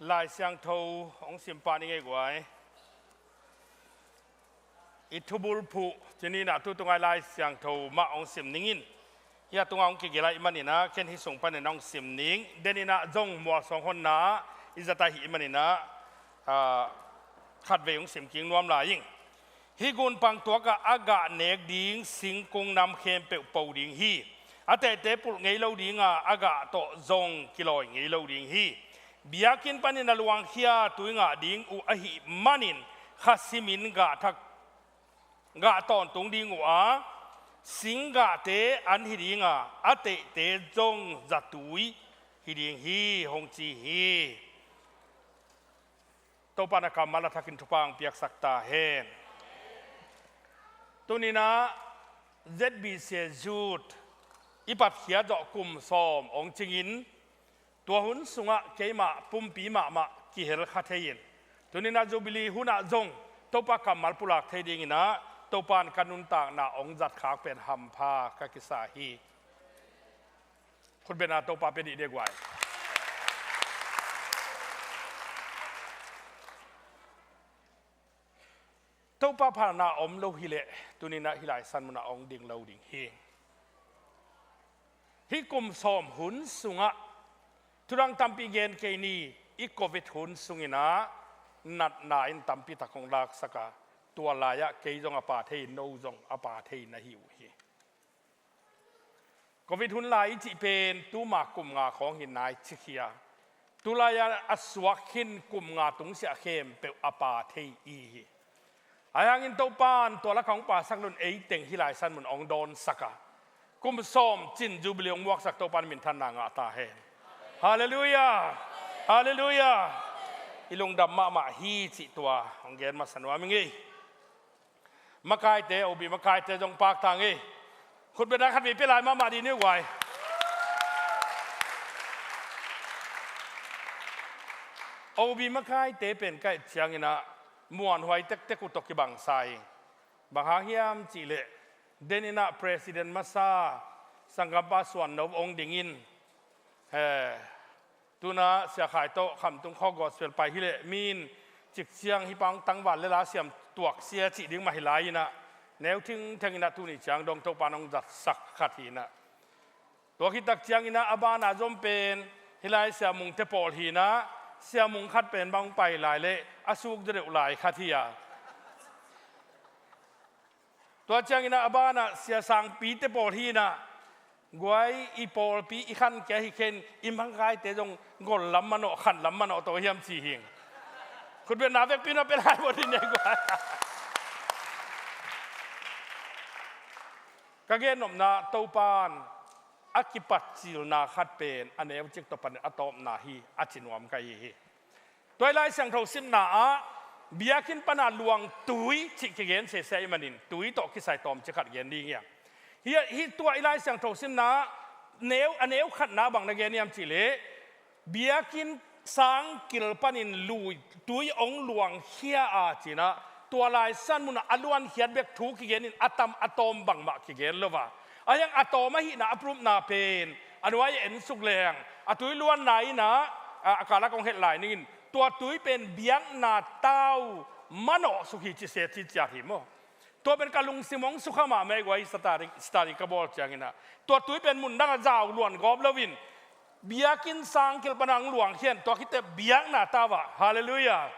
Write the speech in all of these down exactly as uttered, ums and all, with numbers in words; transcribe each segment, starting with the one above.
Lai Siangtho hong sim pah ning ei guai. I thubulphuh cininah tutungai Lai Siangtho mah hong sim ningin. Hia tungah hong kigelh ahih maninah ken hih sung paninah hong sim ning. Deninah zong mualsawng honna i zat ahih maninah, ah, khatvei hong sim kik nuam lai ing. Hih gunpang tuakah a gah nek ding singkung nam khempeuh po ding hi. A tehte pulh ngei lo dinga a gah tawh zong kilawi ngei lo ding hi. Biakinn panin a luangkhia tui ngah ding uh ahih manin kha simin gah thak, gah tawntung ding uh a, singgahte an hi dinga a tehte zong zatui hi ding hi, hong ci hi. Topa na kammal a thakin thupha hong piaksak ta hen. Tuninah Z B C Youth i patkhiat zawh kum sawm hong cingin, tua hun sungah keimah pumpi mahmah kihel kha thei-in, tuninah Jubilee hunah zong Topa kammal pulak thei dinginah Topa in ka nuntakna hong zatkhak pen hampha ka kisa hi. Khutbetna Topa pia dih dek guai. Topa phalna om lo hileh tuninah hih Lai Siangtho munah hong ding lo ding hi. Hih kum sawm hun sungah thudang tampi gen kei ni. I Covid hun sunginah natna in tampi tak hong laksak a, tua lai-ah kei zong a pa thei, no zong a pa thei na hi uh hi. Covid hun lai i cih pen tuma kum nga khawng hi nai cikhia. Tulai-a a suak khin kum nga tungsiah khempeuh a pa thei i hi. Ahi hangin Topa in tua lakah hong pasak loin ei teng hih Lai Siangtho mun hong dawnsak a, kum sawm cin Jubilee hong muaksak Topa in minthanna ngah ta hen. Halleluiah. Halleluiah. I lungdam mahmah hi cih tua hong gen masa nuam ing ei. Makaite, O B makaite zong pakta ing ei. Khutbetna khatvei pia lai mahmah dih ni uh guai. O B makaite pen ka et cianginah muanhuai tektek uh tawh kibangsa hi. Bang hang hiam cihleh deninah president masa sanggampa Suan No hong dingin, he, tunah Sia Khai tawh Khamtung khawng gospel pai hileh mi in cik ciang hih pa hong tangval le la siam tuak sia cih ding mah hi lai-inah, neu thingthenginah tuni ciang dong Topa in hong zatsak khat hi-inah. Tua khit tak cianginah a bana zom pen hih lai Sia Mung te pawl hi-inah, Sia Mung khat pen bang hong pai lai leh a suk zaw deuh lai khat hi a. Tua cianginah a banah Sia Sangpi te pawl hi-inah, guai i pawlpi i khan kia hi khen, i makaite zong gol lam manawh, khan lam manawh tawh hiam ci hing. Khutbetna vekpi na pia lai bawh dih ni guai. Ka gennopna Topa in a kipatcilna khat pen a neucik tawh panin a tawpna hi, a ci nuam ka hi hi. Tua i Lai Siangtho simna ah biakinn pana luang tui cih kigen sese ahih manin tui tawh kisai tawmcik khat gen ding hi a. Hi, hi tua i Lai Siangtho simna ah neu, a neu khatna bang na gen hiam cihleh, biakinn sangkil panin lui tui hong luangkhia a cinah, tua Lai Siangtho munah a luankhiat bek thu kigenin a tam a tawm bangmah kigen lo a. Ahi hang a tawm ahihna a purupna pen a nuai a ensuk leng a tui luanna inah, a, a kalak hong het lai ningin tua tui pen biakna tau manawhsuk hi ci se ci ciat hi maw. Tua pen ka lungsim hong sukha mahmah ei guai, study, study ka bawl cianginah. Tua tui pen mundangah zau luan gawp loin biakinn sangkil pana hong luangkhia in tua khit teh biakna tau ah. Halleluiah.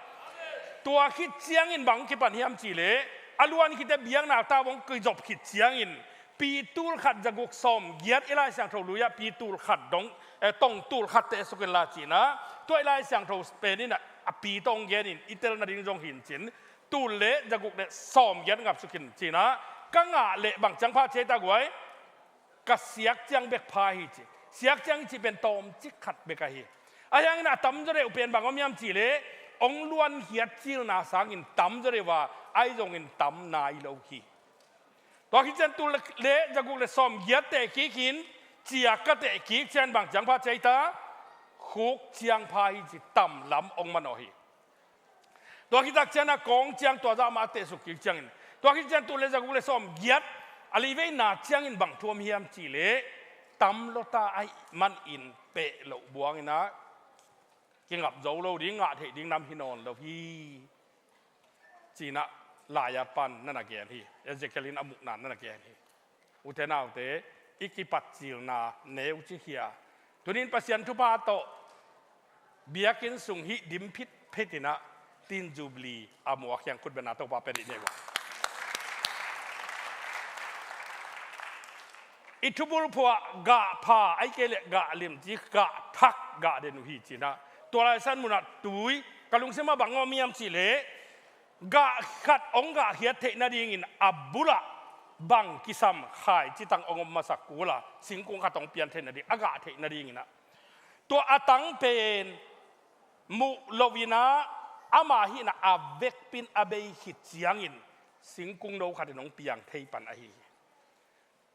Tua khit ciangin bang hong kipan hiam cihleh, a luan khit teh biakna tau hong kizop khit ciangin pitul khat zaguk sawmgiat i Lai Siangtho lui-ah pitul khat dong, eh, tongtul khat teh suk inla cinah, tua i Lai Siangtho pen inah a pi tawh hong genin i tel nading zong hi in cin, tul le zaguk le sawmgiat ngap suk in cinah, ka ngah leh bang ciang pha ci ei ta guai, ka siak ciang bek pha hi ci. Siak ciang i cih pen tawmcik khat bek ahi. Ahi hangin a tamzaw deuh pen bang om hiam cihleh, hong luankhiat cilna sangin tamzaw deuh a, ahi zongin tam nai lo hi. Tua khit ciang tul le zaguk le sawmgiat teh kik in, ciak ka teh kik ciang bang ciang pha ci ei ta, khuk ciang pha hi ci, tam lam hong manawh hi. Tua khit tak ciangin a kawng ciang tua zah mah a tehsuk kik ciangin, tua khit ciang tul le zaguk le sawmgiat a liveina ciangin bang thu om hiam cihleh, tam lawta ahih manin peh loh buanginah kingap zo lo ding, ngah theih ding nam hi nawn lo hi, ci-in ah lai-a pan na na gen hi. Ezekiel in a muhna na na gen hi. Ute naute, i kipatcilna neu ci khia. Tuni-in Pasian thupha tawh biakinn sung hih dim phitphet in ah tin Jubilee a muak hiang khut bengna Topa pia dih ni uh a. I thubul phuah gah pha, ahih kei leh gah limci, gah thak, gah den uh hi ci-in ah. Tua laisan munah tui, ka lungsim ah bang om hiam cih leh, gah khat hong gah khiat theih nadingin a bulah bang kisam, khaici tang hong om masak kul a, singkung khat hong pian theih nading, a gah theih nadingin ah. Tua a tang pen muh lo-in ah, ama hihna a vekpi-in a bei khit ciangin singkung no khat in hong piang thei pan ahi hi.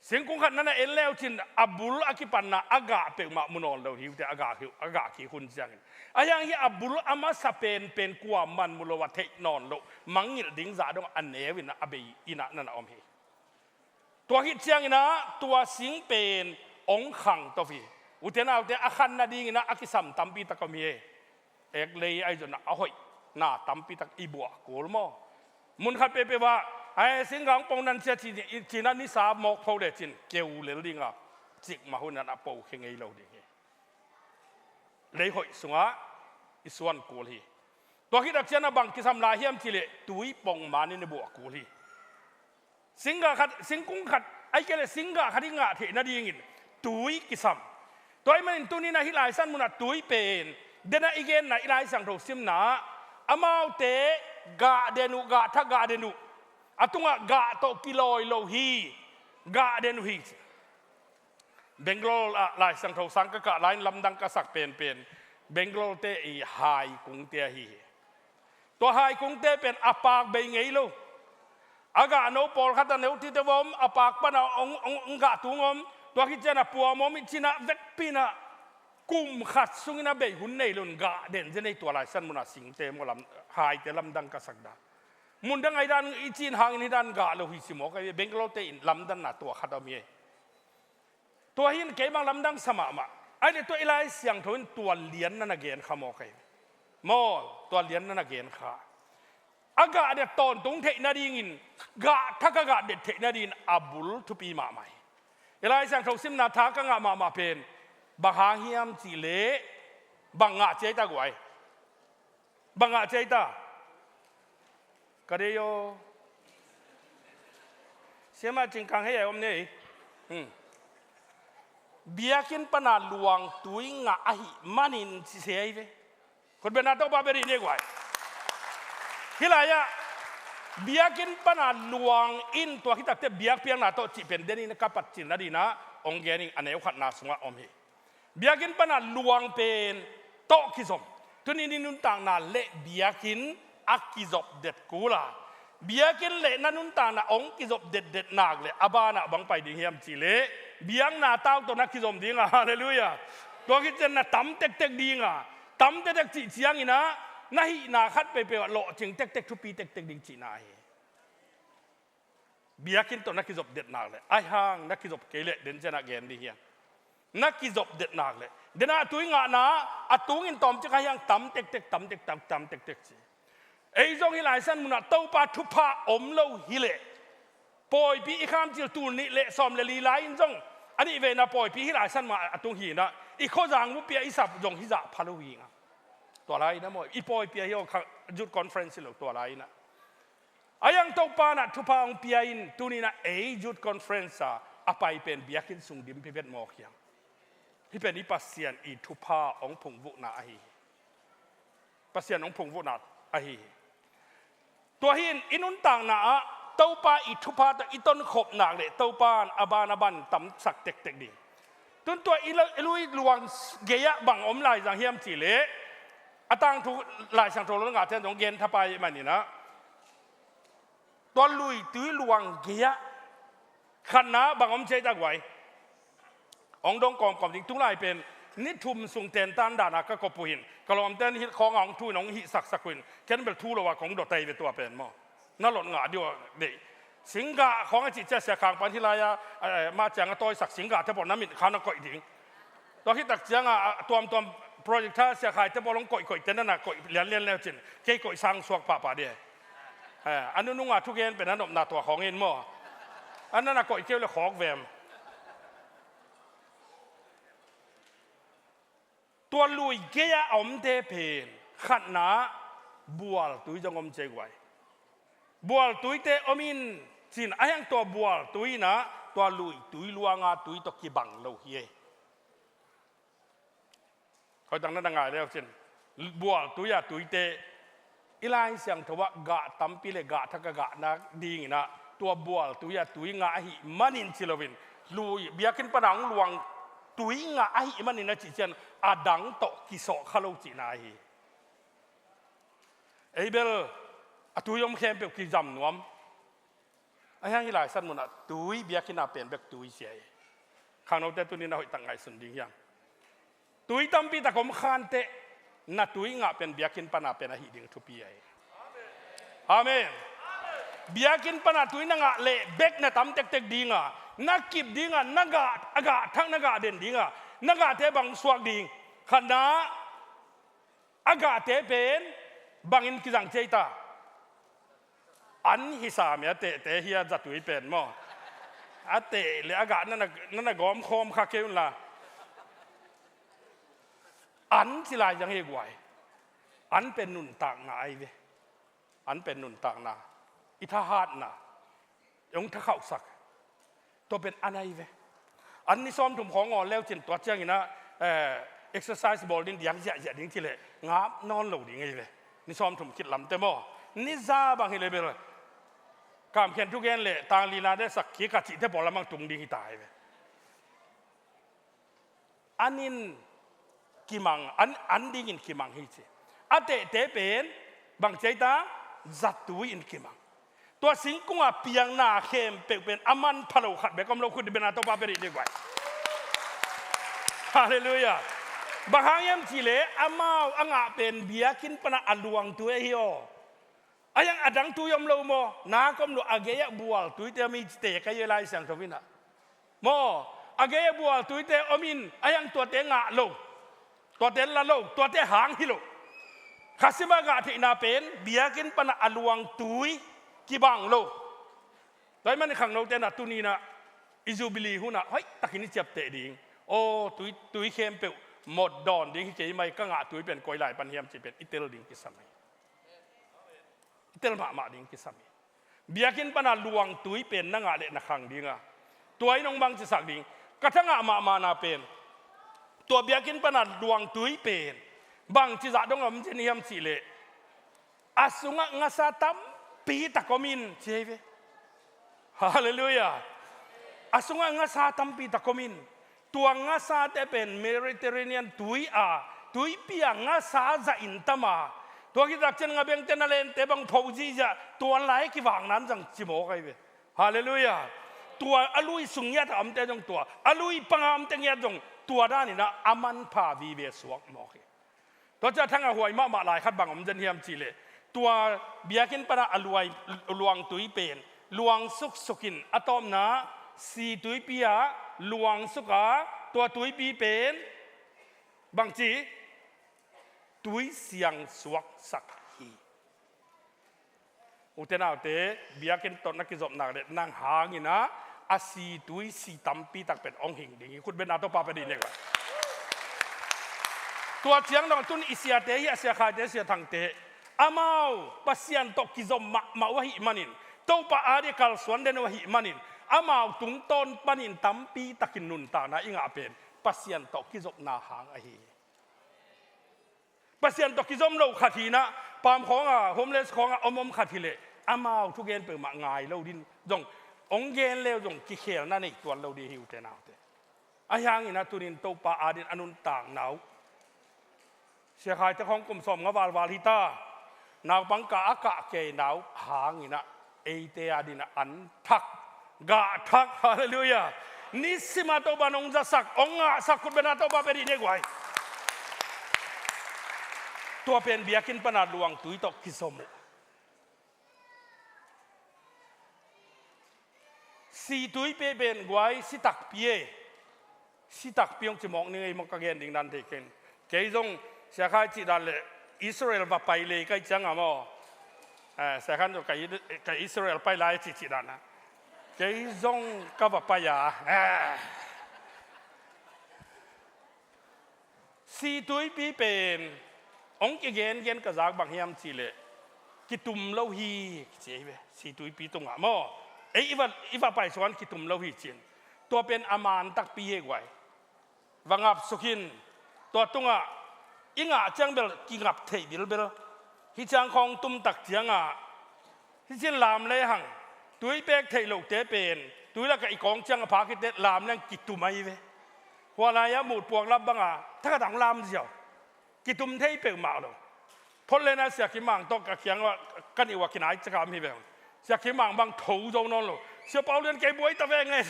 Singkung khat na na en le uh cin, a bul a kipanna a gah peuhmah mu nawn lo hi uh teh, a gah kik, a gah kik hun ciangin. Ahi hang hi a bul a masa penpen kuaman mu lo a, theih nawn loh, mangngilh ding zah dong a neu-in ah, a bei-in ah na na om hi. Tua khit ciangin ah tua sing pen hong khang tawh hi. Ute naute, a khan nadingin ah a kisam tampi tak om hi. Ek lei ahi zongin ah a hoihna tampi tak i buah kul maw. Mun khat peuhpeuh ah, ai, singgah hong pong nan cia ci, ci-in ah nisa mawk pho le cin, keu lel ding a, cikmah hun in ah pokhia ngei lo ding hi. Lei hoih sungah i suan kul hi. Tua khit tak ciangin ah bang kisam lai hiam cih leh tui pong man in i buah kul hi. Singgah khat, singkung khat, ahih kei leh singgah khat i ngah theih nadingin tui kisam. Tua ahih manin tuni-in ah hih laisan munah tui pen, den a i genna, i Lai Siangtho simna ah, amaute gah den uh, gah thak, gah den uh, a tungah gah tawh kilawi lo hi, gah den uh hi. Bangalore ah Lai Siangtho sang ka kah lai-in lamdang ka sak penpen, Bangalore-te i hai kungte ahi hi. Tua hai kungte pen a paak bei ngei lo. A gah no pawlkhat a no tite va om, a paak panah hong, hong, hong gah tung om. Tua khit ciangin a puam om, i cin ah vekpi-in ah kum khat sungin a bei hun nei lo-in gah den zen ei. Tua laisan munah singte maw, lam, haite lamdang ka sak dan. Mun dang ah hi dan, i cin hangin hi dan gah lo hi ci mawk ahi ve. Bangalore-te in lamdanna tua khat a om hi. Tua hi-in kei bang lamdang sa mahmah. Ahih leh tua i Lai Siangtho in tua lian na na gen kha mawk ahi. Maw, tua lian na na gen kha. A gah det tawntung theih nadingin, gah thak a gah det theih nadingin a bul thupi mahmah hi. I Lai Siangtho simna tha ka ngah mahmah pen, bang hang hiam cih leh, bang ngah ci ai ta guai. Bang ngah ci ai ta. Ka dei aw. Siamah Cing Kang hei a om nei. Hmm. Biakinn pana luang tui ngah ahih manin ci se ahi ve. Khut bengna Topa bia dih ni guai. Hih lai-ah biakinn pana luang in tua khit tak teh biakpiakna tawh cih pen denin ka patcil nadingin ah hong gen ing, a neu khatna sungah om hi. Biakinn pana luang pen tawh kizom. Tuni-in i nuntakna leh biakinn a kizop det kul a, biakinn leh na nuntakna hong kizop detdet nak leh, a banah bang pai ding hiam cih leh, biakna tau tawh na kizom ding a, halleluiah. Tua khit ciang na tam tektek ding a, tam tektek cih ciangin ah, na hihna khat peuhpeuh ah lawhcing tektek, thupi tektek ding cihna hi. Biakinn tawh na kizop det nak leh, ahi hang na kizop kei leh, den ciang ah gen ding hiam. Na kizop det nak leh, den a tui ngahna, a tungin tawmcik ahi hang tam tektek, tam tek, tam, tam tektek ci. Ei zong hih laisan munah Topa thupha om lo hi leh, pawipi i khamcil tul nih leh sawm leh li lai-in zong, a nih veina pawipi hih laisan mah a tung hi-in ah, i khuazang mu pia i sap zong hih zah pha lo hi ing a. Tua lai-in ah maw, i pawipi ahi aw, kha, youth conference hi lo tua lai-in ah. Ahi hang Topa in ah thupha hong pia in, tuni-in ah ei youth conference ah a pai pen biakinn sung dim pipet mawk hiam. Hih pen i Pasian i thupha hong phungvuhna ahi hi. Pasian hong phungvuhna ahi hi. Tua hi-in i nuntakna ah Topa i thupha tawh i tonkhop nak leh, Topa in a ban a ban tamsak tektek ding. Tun tua i lu-, i lui luang gei-ah bang om lai zang hiam cih leh, a tangthu Lai Siangtho lo ngah ten zong gen thapai manin ah, tua lui tui luang gei-ah khatna bang om ci ai ta guai. Hong dong kawmkawm ding, tulai pen ni thum sung tentan dan a ka kop uh hi-in, ka lawmte in hih khawng ah hong thu-in hong hih saksak uh hi-in, ken bel thu lo a kong dot ai ve tua pen maw. Na lot ngah dih uh a deih. Singgah khawng a cih ciang Sia Khang pan hih lai-a, a, a, mah ciang a tawisak singgahte pawh na mit kha na koih ding. Tua khit tak ciang a, a, tuamtuam Projector Sia Khai te pawl hong koihkoih te nana koih lianlian leu cin, kei koih sang suak pahpah dih. Eh, a nununga thugen pen a nopna tua khawng in maw? A nana koih keu le khawk vem. Tua lui gei-a a omte pen khatna bualtui zong om ci ei guai. Bualtuite om in cin, a hiang tua bualtui inah tua luitui luanga tui tawh kibang lo hi ei. Hoih tak na na ngai leu cin, bualtui-a tuite i Lai Siangtho ah gah tampi le gah thak a gah nadinginah tua bualtui-a tui ngah ahih manin ci loin, lui biakinn pana hong luang tui ngah ahih manin a cih cian a dang tawh kisawh kha lo cihna ahi. Ei bel a tui om khempeuh kizam nuam. A hiang hi laisan munah tui biakinn a pen bek tui sia hi. Khangnote tunin a hoih tak ngaihsun ding hiam? Tui tampi tak om khanteh na tui ngah pen biakinn pana pen ahi ding thupi ahi. Amen. Biakinn pana tui na ngah leh bek na tam tektek dinga, na kip dinga, na gah, a gah thak na gah den dinga, na gahte bang suak ding? Khatna, a gahte pen bangin kizang ci ei ta? An hi sam hi a, tehte hi a zatui pen maw? A teh le a gah nana, nana gawm khawm kha kei unla. An ci lai zang hi guai. An pen nuntakna ahi ve. An pen nuntakna, i thahatna, i hong thakhauhsak. Tua pen an ahi ve. An ni sawmthum khawng awl leu cin tua cianginah, eh, exercise bawl ding diak ziahziah ding ci leh ngap nawn lo ding ahi ve. Ni sawmthum khit lamte maw? Ni za bang hi leh bel kamkhian thugen le tanglina de sak kik a cihte pawl lamang tung ding hi ta ahi ve. An in kimang, an, an dingin kimang hi ci. A tehte pen bang ci ei ta? Zatui in kimang. Tua singkunga piangna khempeuh pen a manpha lo khat bek om lo, khut bena Topa pia dih dih guai. Halleluiah. Bang hang hiam cihleh amau a ngah pen biakinn pana a luangtui ahi aw. A hiang a dang tui om lo maw? Nak om lo, a gei-ah bualtuite om hi ci te ka hi Lai Siangtho inah. Maw, a gei-ah bualtuite om in a hiang tuate ngah lo, tuate la lo, tuate hang hi lo. Kha sima gah theihna pen biakinn pana a luangtui kibang lo. Tua ahih manin khangnote na tuninah i Jubilee hunah hoih takin i ciapteh ding. Aw, tui, tui khempeuh mot dawn ding hi kei mai, ka ngah tui pen koi lai pan hiam cih pen i tel ding kisam hi. I tel mahmah ding kisam hi. Biakinn pana luangtui pen na ngah leh na khang dinga, tua in hong bang cisak ding? Ka thangah mahmahna pen tua biakinn pana luangtui pen bang cizah dong a om zen hiam cihleh, a sungah ngasa tampi tak om in ci hi ve. Halleluiah. A sungah ngasa tampi tak om in. Tua ngasate pen Mediterranean tui a, tuipi a ngasa zah in tam a, tua khit tak cian ngabengte nalente bang pho zihziah tua lai kivakna in zang ci mawk ahi ve. Halleluiah. Tua a lui sung ngiat a omte zong tua, a lui panga omte ngiat zong tua daninah a manpha vive suak mawk hi. Tua ciah thangah huai mahmah lai khat bang om zen hiam cihleh, tua biakinn pana a luai, luangtui pen luang suksukin a tawpna si tuipi ah luang suka, tua tuipi pen bangci? Tui siang suaksak hi. Ute naute, biakinn tawh na kizopna le nang hanginah a si tui si tampi tak pen hong hing ding hi. Khut bena Topa pia dih nek la. Tua ciang dong tun i siate hi a, Sia Khaite, Sia Thangte, amau Pasian tawh kizom mahmah uh ahih manin, Topa adih kalsuan den uh ahih manin, amau tungtawn panin tampi takin nuntakna i ngah pen Pasian tawh kizopna hang ahi hi. Pasian tawh kizom lo khat hinah, pam khawnga, homeless khawnga om om khat hileh amau thugen peuhmah ngai lo din zong, hong gen leu zong kikhelna nei tuan lo dih hi ute naute. Ahi hanginah tunin Topa adin a nuntakna uh, Sia Khaite khawng kum sawm nga valval hita, naupang kah a kah kei nau hanginah eite adinah an thak, gah thak, halleluiah. Nisima Topa nong zasak, hong ngahsak, khut bena Topa pia dih ni guai. Tua pen biakinn pana luangtui tawh kizom uh. Si tuipi pen guai, si takpi e. Si takpi hong ci mawk ning ei maw, ka gen ding dan thei keng. Kei zong Sia Khai cih dan le Israel va pai lei kai ciang a maw. Eh, Sia Khai zong ka, ka Israel pai lai cih cih dan a. Kei zong ka va pai a. Eh. Situipi pen hong kigengen ka zak bang hiam cih leh kitum lo hi, kici hi ve. Situipi tungah maw. Ei, i va, i va pai suan kitum lo hi cin. Tua pen a man takpi hi guai. Va ngapsuk in, tua tungah i ngah ciang bel kingap theih bilbel. Hih ciang khawng tumtak ciangah, hih cin lam lehang, tui pek theih lote pen, tui lakah i kawng ciangah phak hi teh lam leng kitum ahi ve. Hua lai-ah mut puak lap bangah, thakhat ang lam ziau. Kitum thei peuhmah lo. Portland ah Sia Kim Mang tawh ka kiang ah, ka nih uh a kinai cakam hi ve. Sia Kim Mang bang tho zo nawn lo. Sia Pau Lian kei buai ta ve nge.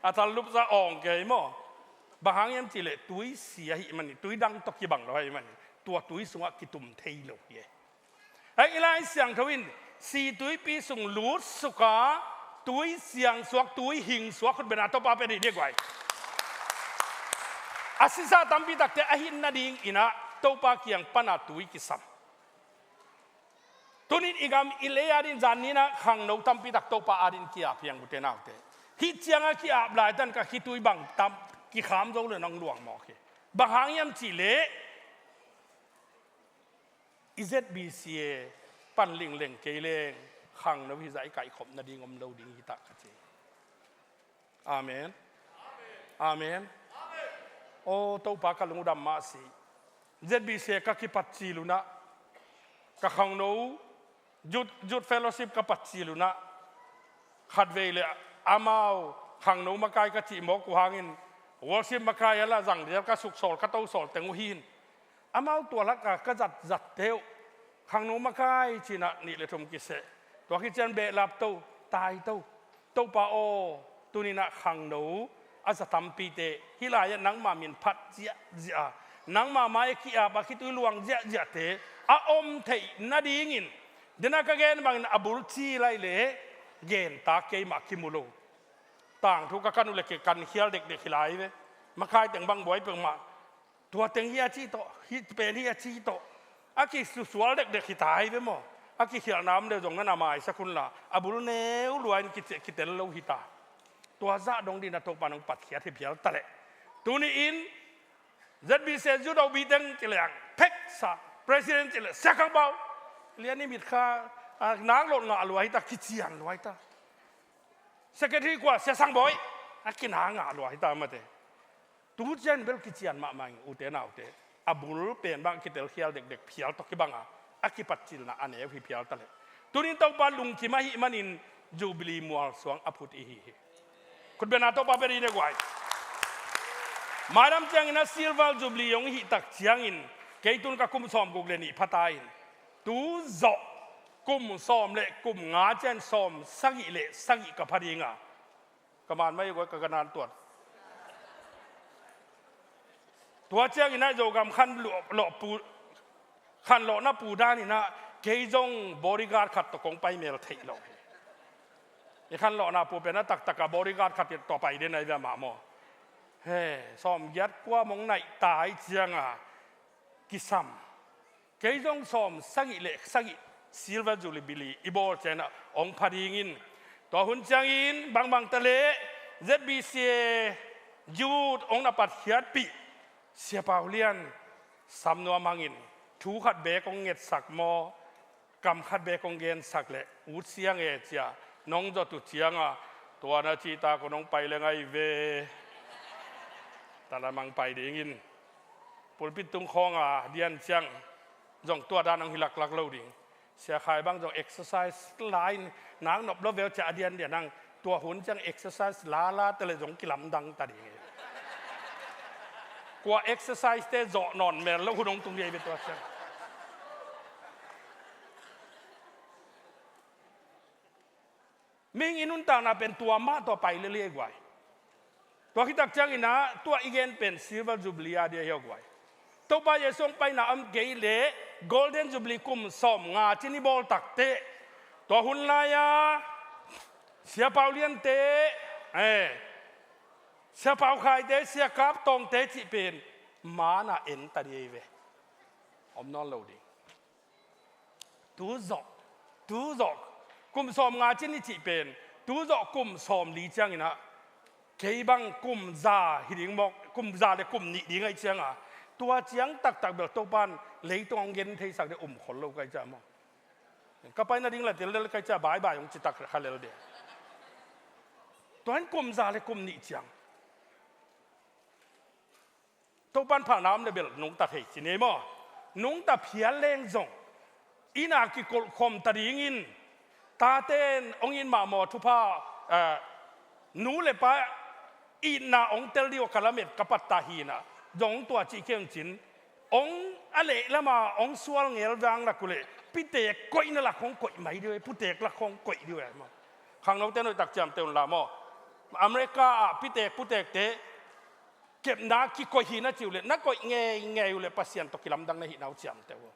A thal lup za awng kei maw. Bang hang hiam cih leh tui sia hi manin, tui dang tawh kibang lo hi manin, tua tui sungah kitum thei lo hi. Hei, i Lai Siangtho in situipi sung lut suk a, tui siang suak, tui hing suak, khut beng a Topa pia dih ni guai. A sisa tampi takte a hih nadingin ah Topa kiang pana tui kisam. Tunin i gam i lei adin zan ni-in ah khangno tampi tak Topa adin ki-ap hi hang, ute naute. Hih ciangah ki-ap laitan ka khitui bang tam kikham zo le nong luang mawk hi. Bang hang hiam cih leh i Z B C A pan lingleng kei leng khangno hizah i kaihkhop nading om lo ding hi ta ka ci. Amen. Amen. Aw Topa, ka lungdam mah si. Z B C A ka kipat cil un ah, ka khangno Youth, Youth Fellowship ka pat cil un ah, khatvei le amau khangno makai ka cih mawk uh hangin, worship makai a la zang dial ka suksawl, ka tosawl teng uh hi in. Amau tua lakah ka zat zatte uh, khangno makai ci-in ah nih le thum kiseh. Tua khit ciang behlap to, tai to. Topa aw, tuni-in ah khangno a za tampite hih lai-ah nangma min phat ziahziah a, nangma mai-ah ki-ap a, khitui luang ziahziahte a om theih nadingin, dena ka gen bangin a bul ci lai leh gen ta, keimah kimu lo. Tangthu ka kan uh le ke kan khial dekdek hi lai ve. Makai teng bang buai peuhmah. Tua teng hi a ci tawh, hih pen hi a ci tawh. A kisusual dekdek hi ta hi ve maw. A kikhialhna om deuh zong na na maisak un la, a bul neu lua-in kitel lo hi ta. Tua zah dong dingin ah Topa nong patkhiat hi phial ta leh. Tuni-in Z B C A Youth O B teng ci leng, pheksa, President ci leh Sia Khang Bau. Lian i mit kha, a, nak lawh ngah lua hi ta, kician lua hi ta. Secretary kua, Sia Sang Bawi. A kina ngah lua hi ta mate. Tu ciang bel kician mahmah ing, ute naute. A bul pen bang kitel khial dekdek phial tawh kibang a, a kipat cilna a neu hi phial ta leh. Tunin Topa lungkim ahih manin Jubilee mualsuang a phut i hi hi. Khut beng a Topa pia dih ni guai. Maidam ciangin ah Silver Jubilee hong hih tak ciangin, kei tun ka kum sawmguk le nih pha ta in, tu zawh kum sawm le kum nga ciang sawm sagih le sagih ka pha ding a. Ka man mai guai, ka ganan tuat. Tua ciangin ah Zogam khan lawh, lawh pu, khanlawhna pu danin ah kei zong bodyguard khat tawh kong pai mel theih lo hi. I khanlawhna pu pen a taktak a bodyguard khat tawh pai den ahi ve mah maw. He, sawmgiat kua mong naih ta ahih ciangin kisam. Kei zong sawm sagih le sagih Silver Jubilee i bawl ciangin ah hong pha dingin, tua hun ciangin bangbang ta leh Z B C A Youth hong na patkhiatpih Sia Pau Lian sam nuam hangin, thu khat beek hong ngetsak maw, kam khat beek hong gensak leh ut siang e ci-a nong zawh uh ciangin, tua na cih tak un hong pai leng ahi ve. Talamang pai dingin pulpit tung khawng a dian ciang zong tua dan hong hi laklak lo ding. Sia Khai bang zong exercise la in, nak nop lo veu ci-a a diandian hang, tua hun ciang exercise lala te leh zong kilamdang ta ding hi. Kua exercise te zawh nawn mel lo hun hong tung ding hi ve tua ciang. Mihing i nuntakna pen tua mah tawh pai lel hi guai. Tua khit tak ciangin ah tua i gen pen Silver Jubilee a dia hi guai. Topa Jesu hong paina om kei leh Golden Jubilee kum sawm nga cin i bawl tak teh, tua hun lai-a Sia Pau Liante, eh, Sia Pau Khaite, Sia Kap Tawngte cih pen Mana en ta dih ei ve. Om nawn lo ding. Tu zawh, tu zawh, kum sawm nga cin i cih pen, tu zawh kum sawm li ciangin ah, kei bang kum za hi ding mawk, kum za le kum nih ding ahi cianga, tua ciang taktak bel Topan leitung hong gen theisak ding um khol lo ka hih ciang maw. Ka pai nading la tel lel ka hih ciang bye bye hong ci tak kha lel ding. Tua in kum za le kum nih ciang Topan phalna om le bel nungta thei ci ni maw? Nungta phial leng zong inn ah kikolh khawm ta dingin, tate in hong it mahmah thupha, eh, nu le pa itna hong tel dih uh ka lamet ka patta hi-in ah, zong tua cih kei un cin, hong a leh lama hong sual ngel vang lak uh leh, pitek koihna lak hong koih mai dih uh, putek lak hong koih dih uh maw? Khangnote nuihtak ciamteh un la maw? America ah pitek putekte kepna kikoih hi na cih uh leh, na koih ngeingei uh leh Pasian tawh kilamdang na hihna uh ciamteh uh.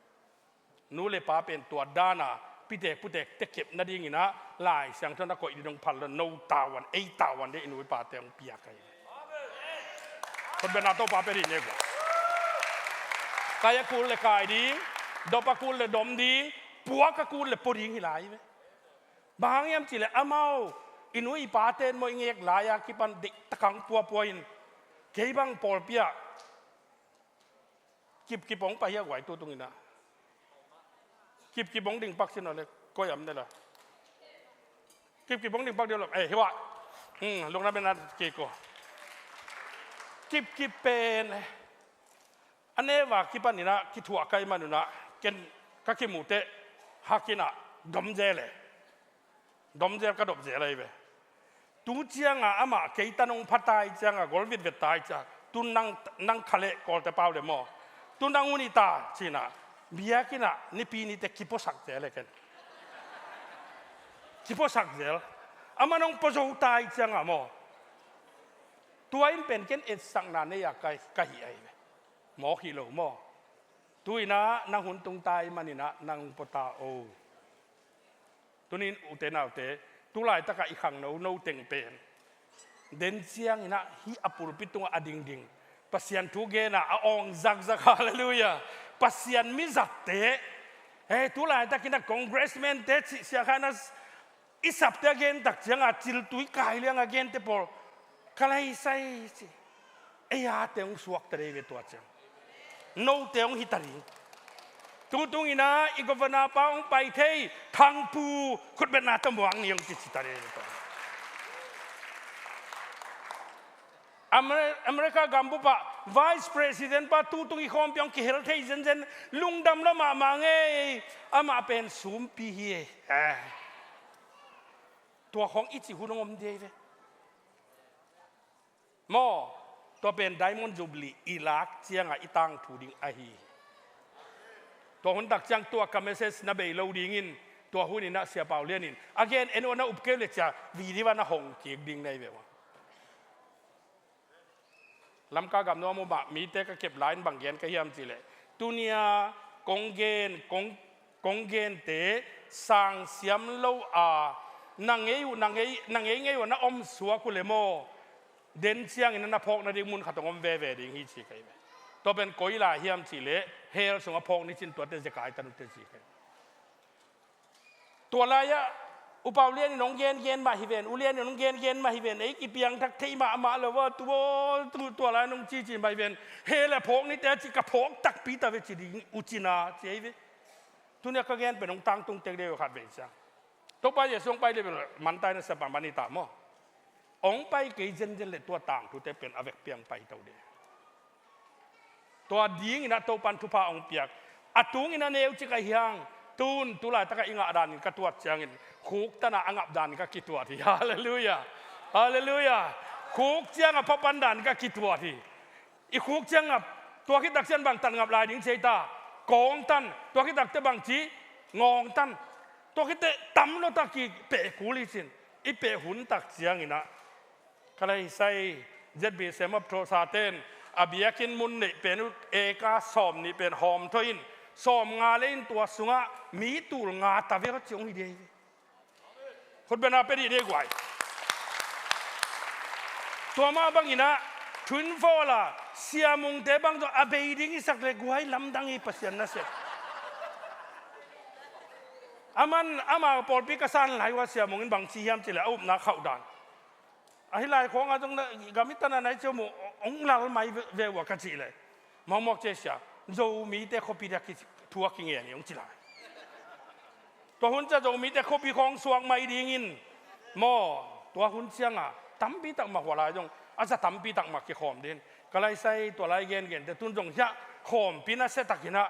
Nu le pa pen tua dana pitek putekte kep nadingin ah Lai Siangtho na koih ding dong phal lo, no tavuan, ei tavuan ding i nu i pate hong piak ahi. Khutbetna Topa pia dih ni ei guai. Kai a kul le kai ding, dop a kul le dom ding, puak a kul le pua ding hi lai ve. Bang hang hiam cih leh amau i nu i pate in maw i ngek lai-a kipan deihtak hong puapua in, kei bang pawlpi ah Kipkip hong pai hi a guai tu tungin ah. Kipkip hong ding pak sin aw le, koi am ne la. Kipkip hong ding pak ding lo, eh, hi wa. Hmm, lungna bena kiko. Kipkip pen, eh. A neu a kipan in ah, kithuah ka hih man un ah, ken ka kimuh teh, hak in ah, dom zel e. Dom zel ka dop zel ahi ve. Tu cianga amah kei tan hong pha ta hi cianga, gol vitvet ta hi cianga, tu nang, nang kha leh Kawlte pau le maw. Tu nang hun hi ta ci-in ah, biakinn ah, nipi nite kipuasak zel e ken. Kipuasak zel. Amah nong pua zo ta hi cianga maw. Tua in pen ken etsakna nei a ka, ka hih ahi ve. Mawk hi lo maw. Tu-in ah, nang hun tung ta ahih manin ah, nang pua ta o. Tuni in ute naute, tu laitakah i khangno, no teng pen. Den ciangin ah hih a pulpit tungah a dingding Pasian thu gen a, a awng zakzak, halleluiah. Pasian mizatte, eh, tu laitakin ah congressman te cih sia khan a i sapte a gen tak cianga, ciltui kai lianga gente pawl. Ka laisai ci. Ei a te hong suakta dei ve tua ciang. Note hong hita ding. Tu tungin ah i governor pa hong pai thei, Thangpu khutbetna tawh muang ni hong kici ta ding. Amer-, America gambup ah Vice President pa tu tung i khawmpi hong kihel thei zenzen, lungdam lua mahmah ngei, amah pen sumpi hi e. Eh. Tua khawng i cih hun hong om ding ve. Maw, tua pen Diamond Jubilee i lak cianga i tangthu ding ahi. Tua hun tak ciang tua ka message na bei lo dingin, tua hun in ah Sia Pau Lian in a gen en uh a na up kei uh le cia video ah na hong kik ding na hi ve ua. Lamka gam nuam uh mah mite ka kep lai in bang gen ka hiam cih leh, tunia kong gen, kong kong gente sang siam lo a, na ngei uh, na ngei, na ngei ngei uh a na om suak uh le maw, den ciangin a na phawk nading mun khat hong om veve ding hi ci ka hi ve. Tua pen koi lai hiam cih leh, hell sungah phawk ni cin tuate zekai tan uh te ci ka hi. Tua lai-ah U Pau Lian in hong gengen mah hi ven, U Lian in hong gengen mah hi ven, ei kipiangthak thei mahmah lo a, tua, tu, tua lai in hong cici mah hi ven, hell a phawk ni te a ci ka phawk takpi ta ve ci ding uh cin a ci ahi ve. Tunia ka gen pen hong tangtung tek deuh khat vei ciang. Topa Jesu hong pai le bel man ta in a siapa man hi ta maw. Hong pai kei zenzen le tua tangthu te pen a vekpi hong pai to ding. Tua dingin a Topan thupha hong piak. A tungin a neu cik ahi hang. Tun, tu laitakah i ngah danin ka tuat ciangin. Khuk tana a ngap danin ka kituat hi. Halleluiah. Halleluiah. Khuk cianga phapan danin ka kituat hi. I khuk cianga, tua khit tak ciang bang tan ngap lai ding ci ei ta. Kawng tan, tua khit tak teh bang ci, ngawng tan. Tua khit teh tam lo tak i peh kul hi cin. I peh hun tak ciangin ah. Ka laisai, Z B C M of Thawsa ten, a biakinn mun neih pen uh eka sawm nih pen hawm thaw in, sawm nga le in tua sungah mi tul nga ta ve aw ci hong hi dei. Khutbetna pia dih dei guai. Tua mah bangin ah, Twin Fall a, Sia Mungte bang zong a bei ding i sak le guai lamdang hi Pasian nasep. Aman ama pawlpi ka san lai ua Sia Mung in bang ci hiam cih le a upna khauh dan. Ahi lai khawngah zong na gam i tan a nai ciau mu hong lal mai ve, ve ua ka cih le. Mawkmawk cia sia Zomite khuapi dia ki thu a kingen hi hong ci lai. Tua hun cia Zomite khuapi khawng suak mai dingin maw, tua hun cianga tampi tak mah hua lai zong a za tampi tak mah kikhawm din. Ka laisai tua lai gengente tun zong hiah khawmpi nasia takinah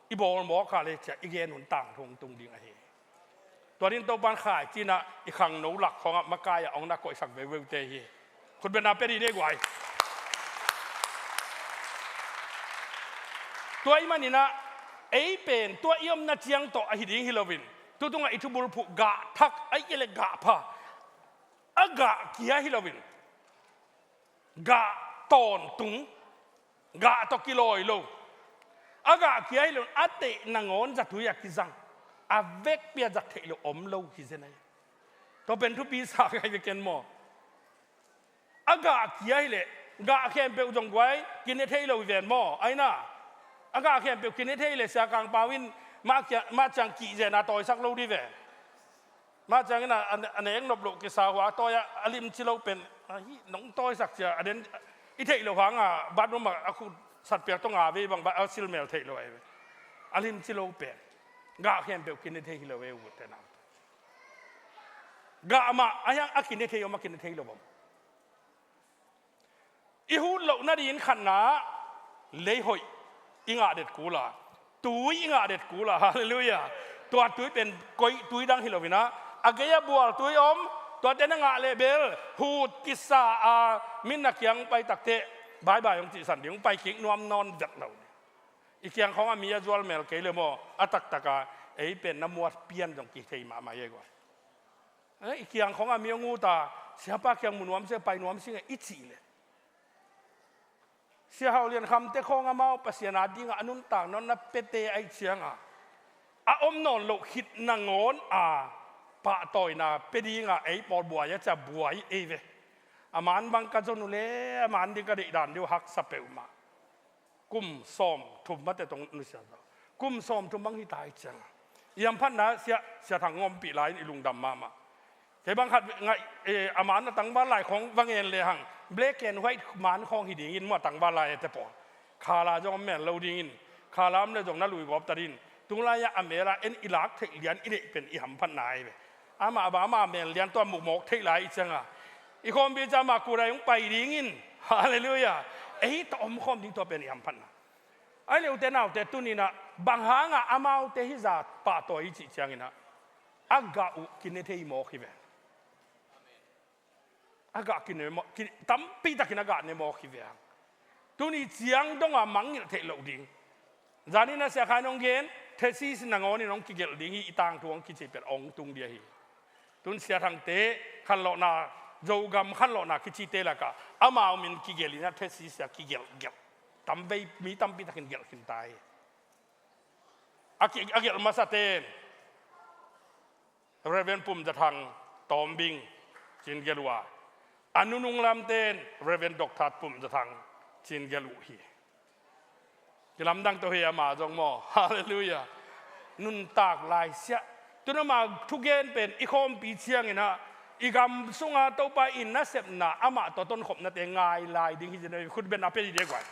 i bawl mawk a le cia i gen hun tangthu hong tung ding ahi. Tua din Topan khaici inah i khangno lak khawngah makai ah hong na koihsak veuveute hi. Khutbetna pia dih ni guai. Tua i maninah ei pen tua i omna ciang tawh ahi ding hi loin, tutungah i thubulphuh gah thak, ahi kei le gah pha, a gah kia hi loin, gah tawntung, gah tawh kilawi lo, a gah kia hi loin a teih nangawn zatui a kizang, a vekpi a zat theih lo om lo hi zen ahi. Tua pen thupi sa ngai ve ken maw? A gah kia hileh gah khempeuh zong guai kine thei lo hi ven maw? Aina a gah khempeuh kine thei hileh Sia Kang Pau in mah kia, mah ciang kihzena tawisak lo dih ve. Mah ciangin a, a, a nek nop loh kisa hua tawi a, a limci lo pen, a, hi nong tawisak cia a den i theih loh hanga bathroom ah a khut satpiak tawh nga vei bang a silmel theih lo ahi ve. A limci lo pen gah khempeuh kine thei hi lo ve u te nau. Gah mah a hiang a kine thei om a kine thei lo om. I hut loh nadingin khatna lei hoih i ngah det kula, tui i ngah det kula, halleluiah. Tua tui pen koih tui dang hi loinah a gei a bual tui om, tuate na ngah leh bel hut kisa a min na kiang pai takteh bye bye hong cihsan ding, hong pai kik nuam nawn vet lo. I kiang khawngah mi a zual mel kei le maw, a taktaka ei pen na muat pian zong kithei mahmah hi e guai. Eh, i kiang khawngah mi hong uta, siapa kiang mu nuam sing, pai nuam sing e i cih leh, Sia Hau Lian Khamte khawng amau Pasian a dingah a nuntak nawn na pete aih cianga a om nawn loh khit nangawn a pahtawina pia dinga ei pawl buai a cia buai ei ve. A man bang ka zon uh le a man ding ka deihdan deuh haksa peuhmah. Kum sawm thum mate tong nusia zo. Kum sawm thum bang hi ta hi cianga i hamphatna sia, sia thang ngawmpih lai-in i lungdam mahmah. Kei bang khat ngaih, eh, a man a tangval lai khawng va ngen lehang black and white man khawng hi dingin maw a tangval lai ete pawl. Khala zong a mel lo dingin, khala om le zong na lui gawp ta din. Tunglai-ah a mel a en i lak theih lian i neih pen i hamphatna ahi ve. Amah a bang amah a mel lian tua mukmawk theih lai i cianga i khawmpi ciah mah kut a hong pai dingin. Halleluiah. Ei tawh omkhawm ding tua pen i hamphatna. Ahi le ute naute tuninah bang hangah amaute hizah pahtawi i cih cianginah a gah uh kine thei mawk hi ve. A gah kine mawk, ki, tampi takin a gah ne mawk hi ve. Tuni ciang donga mangngilh theih loh ding. Zanin a Sia Khai nong gen, thesis nangawnin hong kigelh ding hi i tangthu hong kici pen hong tung dia hi. Tun Sia Thangte khanlawhna, Zogam khanlawhna kicite lakah amau min kigelh inah thesis a kigelhgelh. Tamvei mi tampi takin gelh khin ta hi. A ki, a gelh masaten Reverend Pum Za Thang Tawmbing cin gelh uh a, a nunung lamten Reverend Doctor Pum Za Thang cin gelh uh hi. Kilamdang to hi ama zong maw. Halleluiah. Nuntak lai siah. Tun ama thugen pen i khawmpi cianginah i gam sunga Topa in nasepna amah tawh tonkhopnate ngai lai ding hi zin a, khutbetna pia dih dek guai.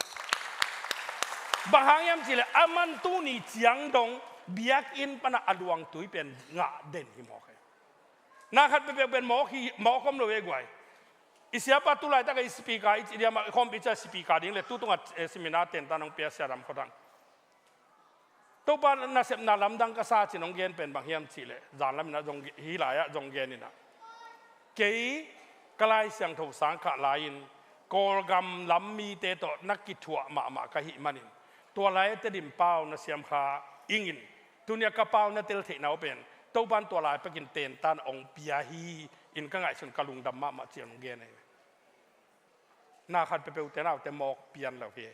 Bang hang hiam cihleh aman tuni ciang dong biakinn panah a luangtui pen ngah den hi mawk hi. Na khat peuhpeuh pen mawk hi, mawk om lo e guai. I siapa tu laitak a i speaker i cih diam a i khawmpi cia speaker ding le tu tungah, eh, seminar tentan hong pia Sia Dam Khua Thang. Topa nasepna lamdang ka sa cin hong gen pen bang hiam cihleh zanlaminah zong ge-, hih lai-ah zong geninah kei ka Lai Siangtho sang khah lai-in Kawlgam lam mite tawh na kithuah mahmah ka hih manin tua lai a Tedim pau na siam kha ingin tunia ka pau na tel theihna uh pen Topan tua lai pekin tentan hong pia hi in ka ngaihsun ka lungdam mahmah cian hong gen ahi. Na khat peuhpeuh te naute mawk pian lo hi.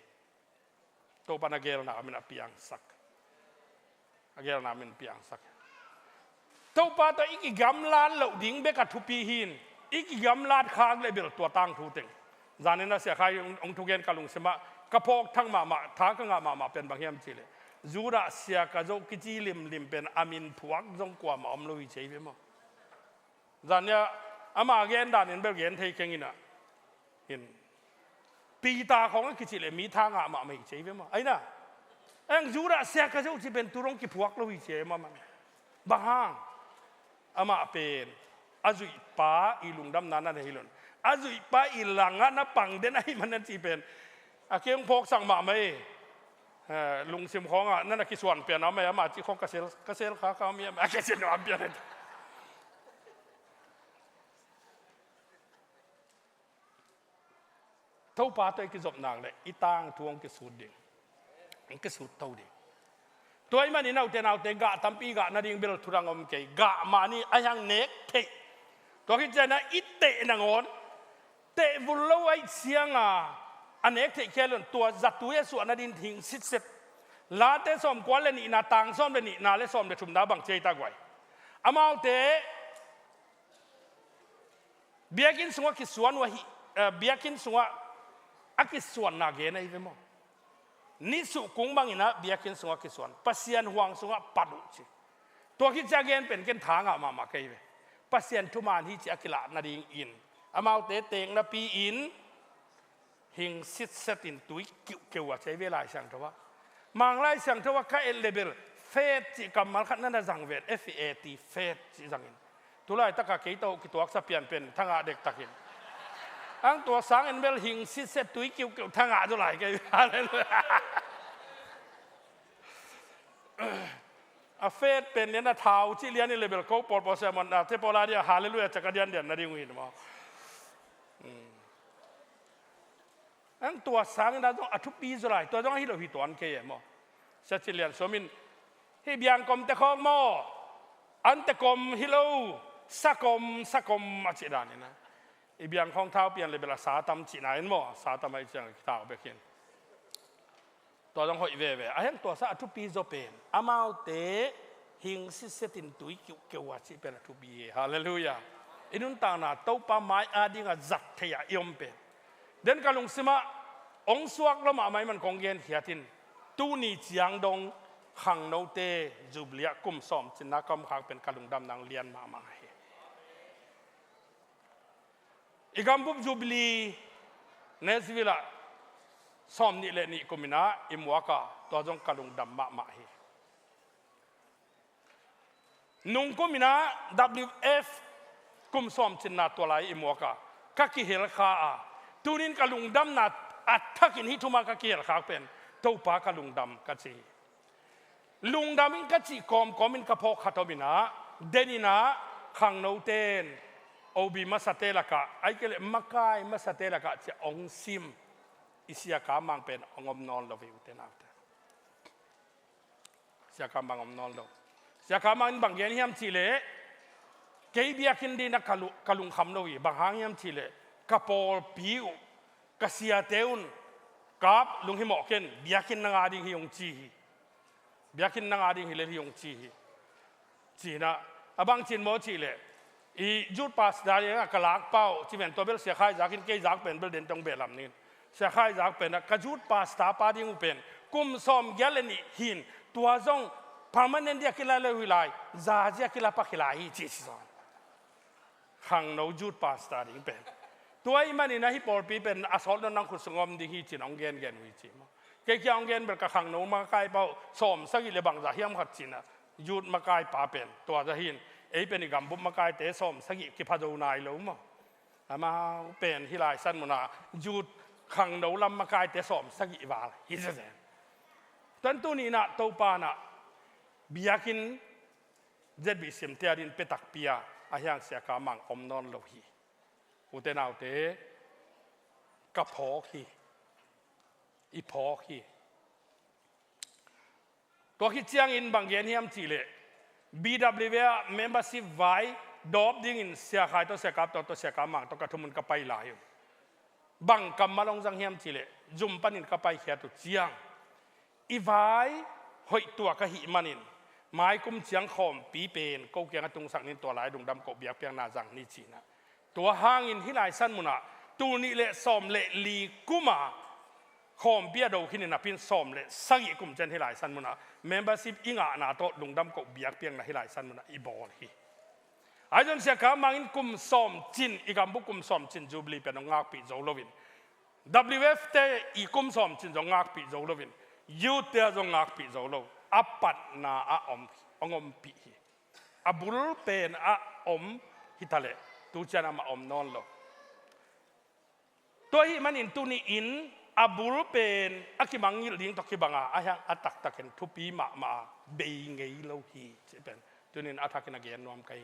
Topan a gelna min a piangsak. A gelna min piangsak. Topa tawh i kigamlat loh ding bek a thupi hin i kigamlat khak le bel tua tangthu teng. Zanin a Sia Khai hong, hong thugen ka lungsimah ka phawk thak mahmah, tha ka ngah mahmah pen bang hiam cihleh, Judah Sia Ka Zoh kici limlim pen a min phuak zong kuamah om lo hi ci ei ve maw. Zan nia ama gen danin bel gen thei keng inah. In Peter khawng a kicih leh mi tha ngah mahmah hi ci ei ve maw. Aina, eng Judah Sia Ka Zoh ci pen tu dong kiphuak lo hi ci ei maw man. Bang hang? Amah pen a zuihpa i lungdamna na hi lo in, a zuihpa i langah na pang den ahih man na cih pen a kei hong phawksak mahmah ei. Eh, lungsim khawngah na na kisuan pian a mah ei, amah cih khawng ka sel, ka sel kha kha mi a mah a kei sin nuam pian ei. Topa tawh i kizop nak leh i tangthu hong kisut ding, hong kisut to ding. Tua ahih manin ute naute, gah tampi gah nading bel thudang om kei, gah mah ni, a hiang nek theih. Tua khit ciangin ah i teh nangawn, teh vul lo ahih ciangin a nek theih khia lo in, tua zatui a suah nading hing sitset. Late sawmkua le nihna, tang sawm le nihna le sawm le thumna bang ci ei ta guai. Amaute biakinn sungah kisuan uh ahi, eh, biakinn sungah a kisuanna gen ahi ve maw. Nisuh kung bangin ah biakinn sungah kisuan, Pasian huang sungah pat uh ci. Tua khit ciang gen pen ken tha ngah mahmah ka hi ve. Pasian thuman hi ci a kilah nadingin amaute teek napi-in hing sitset in tui kiuhkeuh a ci ei ve Lai Siangtho ah. Mang Lai Siangtho ah ka et leh bel faith cih kammal khat na na zang ven, F A T, faith cih zangin. Tulaitak a kei tawh kituaksa pian pen thangah dektakin. Ang tua sangin bel hing sitset tui kiuhkeuh thangah zaw lai kei. Halleluiah. A faith pen lian a thau cih lian in leh bel ko pawlpawl sermon a te pawl a dia halleluiah cak a diandian nading uh hi maw. Ang tua sangin a zong a thupi zaw lai, tua zong ahi lo hi tuan kei e maw. Sia Cin Lian Suam in, hih biang kom te khawng maw, an te kom hi lo, sa kom, sa kom a cih danin ah. I biang khawng thau pian leh bel a sa tam cihna in maw, sa tam ahih ciang a kithau bek hi in. Tua zong hoih veve. A hiang tua sa a thupi zaw pen amaute hing sitset in tui kiuhkeuh a cih pen a thupi hi. Halleluiah. I nuntakna Topa mai a dingah zat thei ah i om pen. Den ka lungsimah hong suak lo mahmah ahih man kong genkhiat in, tuni ciang dong khangnote Jubilee ah kum sawm cinna ka om khak pen ka lungdam nang lian mahmah hi. I gambup Jubilee Nashville ah sawm nih le nih kum in ah i muak a, tua zong ka lungdam mahmah hi. Nungkum in ah W F kum sawm cinna tua lai i muak a, ka kihel kha a, tunin ka lungdamna a thakin hih thuma ka kihel khak pen Topa ka lungdam ka ci hi. Lungdam in ka cih kawmkawm in ka phawk khat om in ah, den in ah khangnote in O B masate lakah, ahih kei leh makai masate lakah ci a hong sim i Sia Kam Mang pen hong om nawn lo hi ute naute. Sia Kam Mang om nawn lo. Sia Kam Mang in bang gen hiam cihleh, kei biakinn dingin ah ka lu-, ka lungkham lo hi, bang hang hiam cihleh ka pawlpi uh, ka siate un, Kap, lunghimawh ken, biakinn nang a ding hi hong ci hi. Biakinn nang a ding hi lel hi hong ci hi. Ci-in ah, a bang ci in maw cihleh, i youth pastor ding ah ka lakpa uh ci ven, tua bel Sia Khai Zak in kei zak pen bel den tong beh lam ning. Sia Khai Zak pen ah ka youth pastor pa ding uh pen kum sawm giat le nih hi in, tua zong permanent ding a kila lo hi lai, za ding a kila pak hi lai hi ci, ci zong. Khangno youth pastor ding pen. Tua ahih manin ah hih pawlpi pen a sawt nawn nang khut sung om ding hi ci-in hong gengen uh hi ci maw. Kei kia hong gen bel ka khangno makaipa uh sawm sagih le bangzah hiam khat ci-in ah youth makaipa pen tua zah hi in, ei pen i gambup makaite sawm sagih kipha zo nai lo maw. Amau pen hih lai san munah youth khangno lam makaite sawm sagih val hi zezen. Tuan tuni in ah Topa in ah biakinn Z B C M te a dingin pia takpi a, a hiang Sia Kam Mang om nawn lo hi. Ute naute, ka phawk hi. I phawk hi. Tua khit ciangin bang gen hiam cihleh, B W A membership vai dawp dingin Sia Khai tawh, Sia Kap tawh, tawh Sia Kam Mang tawh ka thumun ka pai lai uh. Bang kammal hong zang hiam cihleh, zum panin ka paikhiat uh ciang i vai hoih tuak ahih manin, mai kum ciang khawmpi pen ko kiangah tungsak ning, tua lai lungdam koh biakpiakna zang ni ci-in ah. Tua hangin hih lai san munah Tul nih le sawm le li kuma khawmpi a do khin in napi in sawm le sagih kum ciang hih lai San Mun ah membership i ngahna tawh lungdam koh biakpiakna hih lai San Mun ah i bawl hi. Ahi zongin Sia Kam Mang in kum sawm cin, i gambup kum sawm cin Jubilee pen hong ngakpih zo loin, W F te i kum sawm cin zong ngakpih zo loin, youth te ah zong ngakpih zo lo, a patna ah om, hong ompih hi. A bul pen ah om hi ta leh, tu ciang amah om nawn lo. Tua ahih manin tuni in a bul pen a kimangngilh ding tawh kibang a, ahi hang a taktakin thupi mahmah a, bei ngei lo hi cih pen tuni in a thakin a gen nuam ka hi.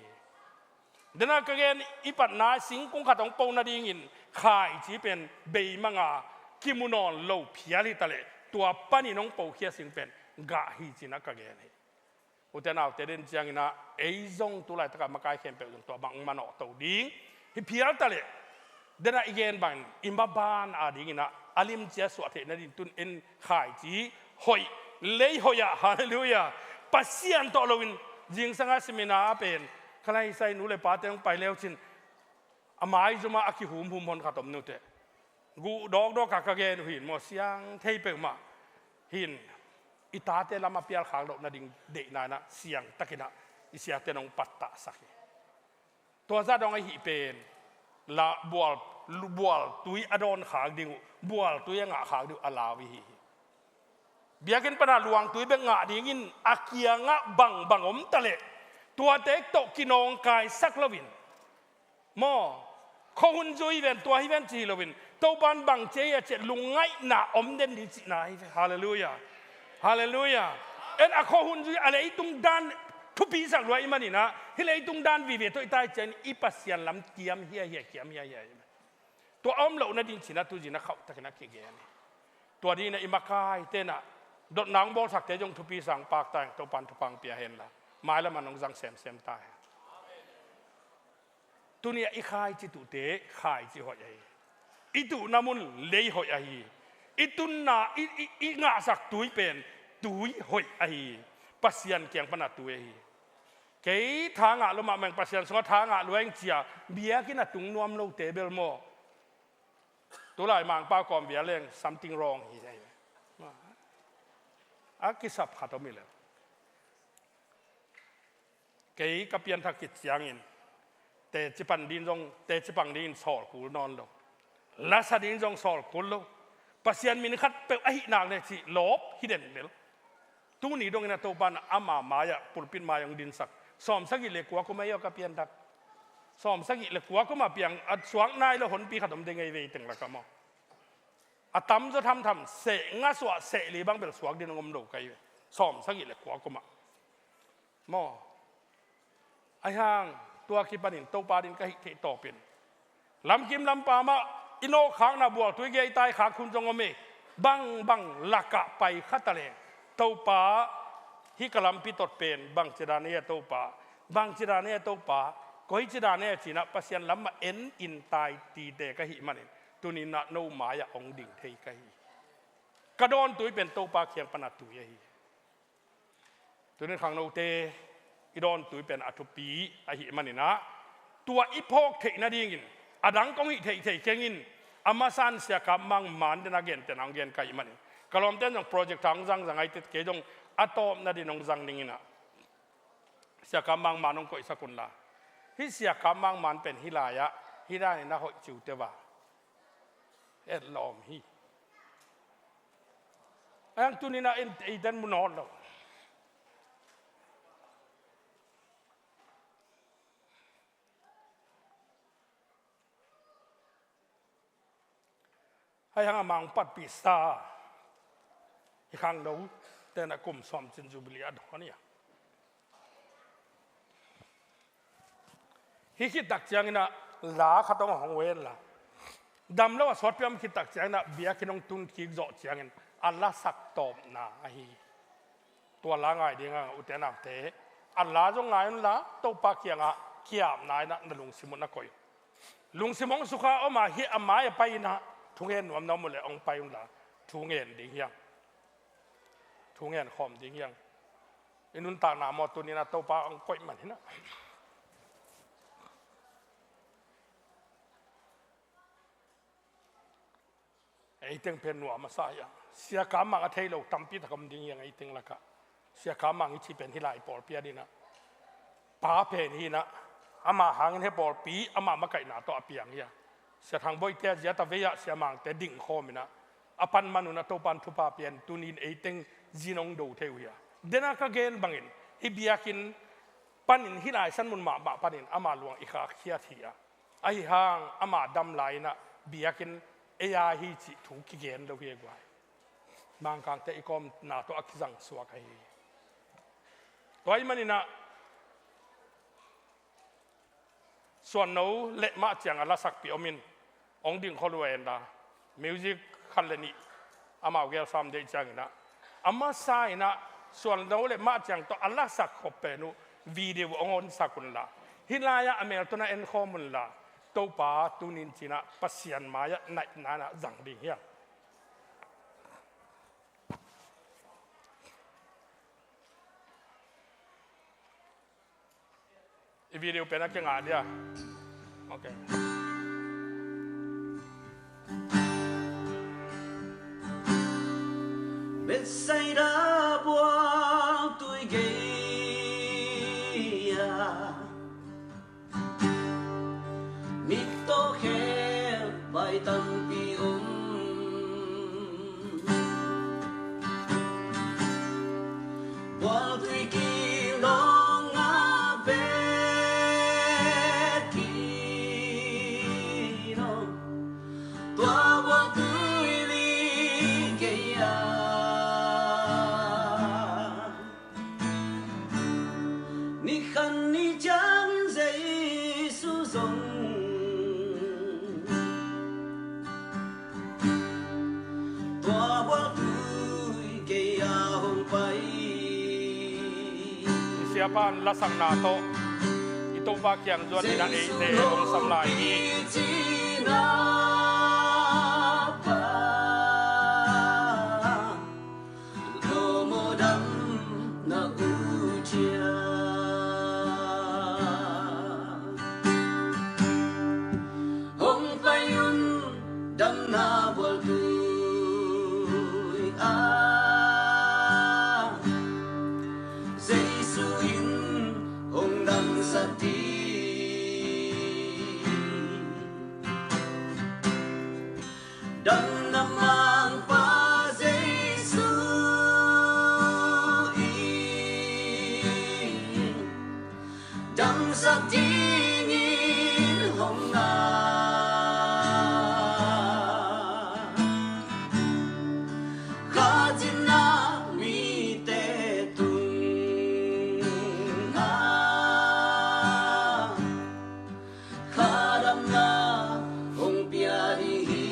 Dena ka gen i patna singkung khat hong po nadingin khaici pen bei mang a, kimu nawn lo phial hi ta leh, tua panin hong pokhia sing pen gah hi ci-in ah ka gen hi. Ute naute, den ciangin ah ei zong tu laitak a makai khempeuh zong tua bang manawh to ding hi phial ta leh, dena i gen bangin i maban a dingin ah a limci a suah theih nading tun en khaici hoih, lei hoih ah, halleluiah, Pasian tawh loin, zingsang a seminar a pen ka laisai nu le pate hong pai leu cin, a maizum ah a kihumhum hon khat om, nute. Guh dawkdawk a ka gen uh hi in maw, siang thei peuhmah hi in, i tate lam a pial khak loh nading deihna in ah siang takin ah i siate in hong pattahsak hi. Tua zah dong ahih pen la bual, bualtui a dawn khak ding uh, bualtui a ngah khak ding uh a lau i hi hi. Biakinn pan a luangtui bek ngah dingin a kiangah bangbang om ta leh, tuate tawh kinawngkaisak loin, maw, khuahun zui ven, tua hi ven ci hi loin, Topa in bang ci hiam cih lungngaihna om den ding cihna hi ve. Halleluiah. Halleluiah. En a khuahun zui a leitung dan thupisak lua i hih manin ah, hih leitung dan vive tawh i tai ciangin i Pasian lam kiam hiahia, kiam hiahia hi. Tua a om loh nading ci-in ah tu zing a khauh takin a kigen hi. Tua dingin ah i makaite in ah dotna hong bawlsakte zong thupi sa, pakta in, Topa in thupha hong pia hen la, mailam ah hong zang semsem ta hen. Tuni-ah i khaici tuhte khaici hoih ahi. I tuhna mun lei hoih ahi. I tunna, i, i, i ngahsak tui pen tui hoih ahi. Pasian kiang pan a tui ahi. Kei tha ngah lua mahmah ing, Pasian sungah tha ngah lua ing ci-a biakinn a tung nuam lote bel maw, tulai Mangpau kawm vial leng something wrong hi. A kisap khat om hi leh. Kei ka pianthak khit ciangin teci pan ding zong, teci pang dingin sawl kul nawn lo. Lasa ding zong sawl kul lo. Pasian min khat peuh ahih nak leh cih lawp hi den bel. Tuni dongin ah Topa in ama mai-ah pulpit mai hong dinsak. Sawmsagih le kua kum ahi aw ka pianthak. Sawmsagih le kua kum a piang a suak nai lo honpi khat om ding ei vei teng lakah maw. A tamzaw thamtham seh nga suah seh li bang bel suak ding hong om lo ka hi ve. Sawmsagih le kua kum ah. Maw. Ahi hang tua kipanin Topa ding ka hih theih tawpin lamkim lampam ah i nawhkhakna bualtui gei taikhak hun zong om hi. Bangbang lakah pai kha ta leng, Topa, hih ka lampi tot pen bangci dan hi a Topa, bangci dan hi a Topa, koici dan hi a ci-in ah Pasian lam mah en in tai tite ka hih manin tuni-in ah no mai-ah hong ding thei ka hi. Ka dawntui pen Topa kiang pan a tui ahi. Tuni khangnote, i dawntui pen a thupi ahih manin ah, tua i phawk theih nadingin a dang kong hih theih thei keng in, a masa in Sia Kap Mang Man den a gentehna hong gen ka hih manin, ka lawmte in zong project hong zangzang a, kei zong a tawpna ding hong zang dingin ah, Sia Kap Mang Man hong koihsak un la. Hih Sia Kap Mang Man pen hih lai-ah hih danin a hoih ci uh teh va, et lawm hi. Ahi hang tuni-in ah eite in mu nawn lo. Ahi hang a mang patpihsa hih khangnote in ah kum sawmcin Jubilee a dawn hi a. Hih khit tak ciangin ah la khat hong hong uh hen la, dam lo a sawtpi om khit tak ciangin ah biakinn hong tun kik zawh ciangin a lasak tawpna ahi. Tua la ngai ding hang, ute naute, a la zong ngai un la, Topa kiangah kiamna in ah na lungsim uh na koih. Lungsim hong sukha om a, hih a mai-ah pai in ah thungen nuam na om uh leh hong pai un la, thungen ding hi hang. Thungen khawm ding hi hang. I nuntakna maw tuni-in ah Topa hong koih man hi in ah. Eiteng pen nuam a sa hi a. Sia Kam Mang a thei lo tampi tak om ding hi a, eiteng lakah. Sia Kam Mang i cih pen hih lai pawlpi a dinah pa pen hi inah, amah hangin hih pawlpi amah makaihna tawh a piang hi a. Sia Thang Boihte a ziat a vei ah Sia Mangte dingkhawm inah a pan man unah Topa'n thupha pian tunin eiteng zin hong do thei uh hi a. Dena ka gen bangin hih biakinn panin hih lai san mun mahmah panin ama luang i khakhiat hi a. Ahi hang ama dam lai inah biakinn ei a hi cih thu kigen lo hi e guai. Mangkangte i kawmna tawh a kizang suak ahi hi. Tua ahih maninah Suanno le Mahciang a lasakpih om in hong dingkhol uh a en la, music khat le nih amau gelsam deih cianginah a masa inah Suanno le Mahciang tawh a lasak khop pen uh video hong honsak unla, hih lai-ah a melton a enkhawm unla, Topa tunin cinah Pasian mai-ah naihna inah zang ding hi a. I video pen a kingah dia. Ok. Bethsaida bual tui gei-a, mittaw khel vai tampi om. Bual tui kilawng a bet kilawng, tua bual tui li gei-a, ni khat ni ciangin Jesu zong tua bual tui gei-a hong pai. I siapa'n lasakna tawh i Topa kiang zuan inah eite hong sam lai hi. Lawm aw, damna ut ciang hong pai un, damna bual tui-a Jesu in hong damsak ding. Damna mangpa Jesu in damsak dingin hong ngah. Kha cinna mite tungah kha damna hong pia ding hi.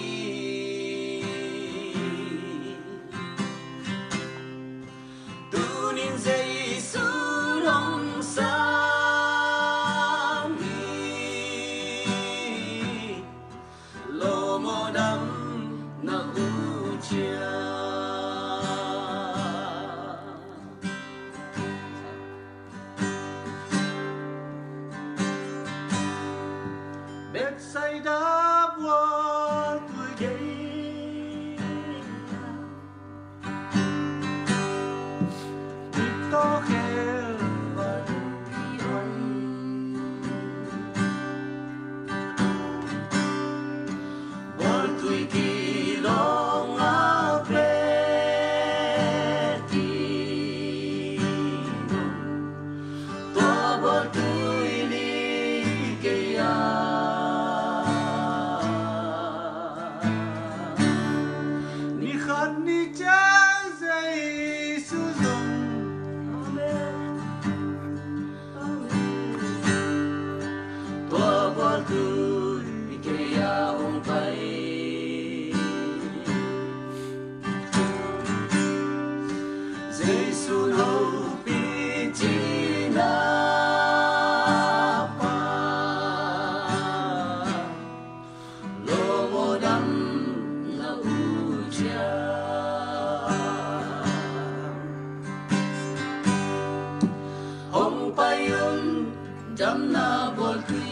Tunin Jesu hong sam hi. Lawm aw, damna ut ciang Bethsaida bual tui gei-a, mittaw khel vai tui gei-a, bual tui kilawng a bet kilawng, tua bual tui li gei-a, ni khat ni ciang Jesu zong, amen, amen, tua bual tui gei-a hong pai. Jesu hopih cihna pa, lawm aw, damna ut ciang hong pai un, damna bual tui-a.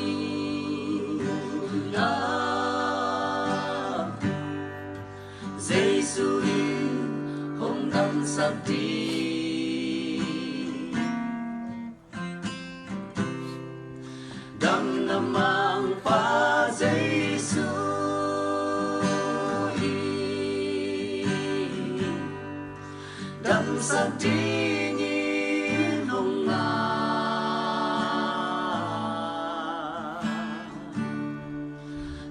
damsak ding. Damna mangpa Jesu in damsak dingin hong ngak.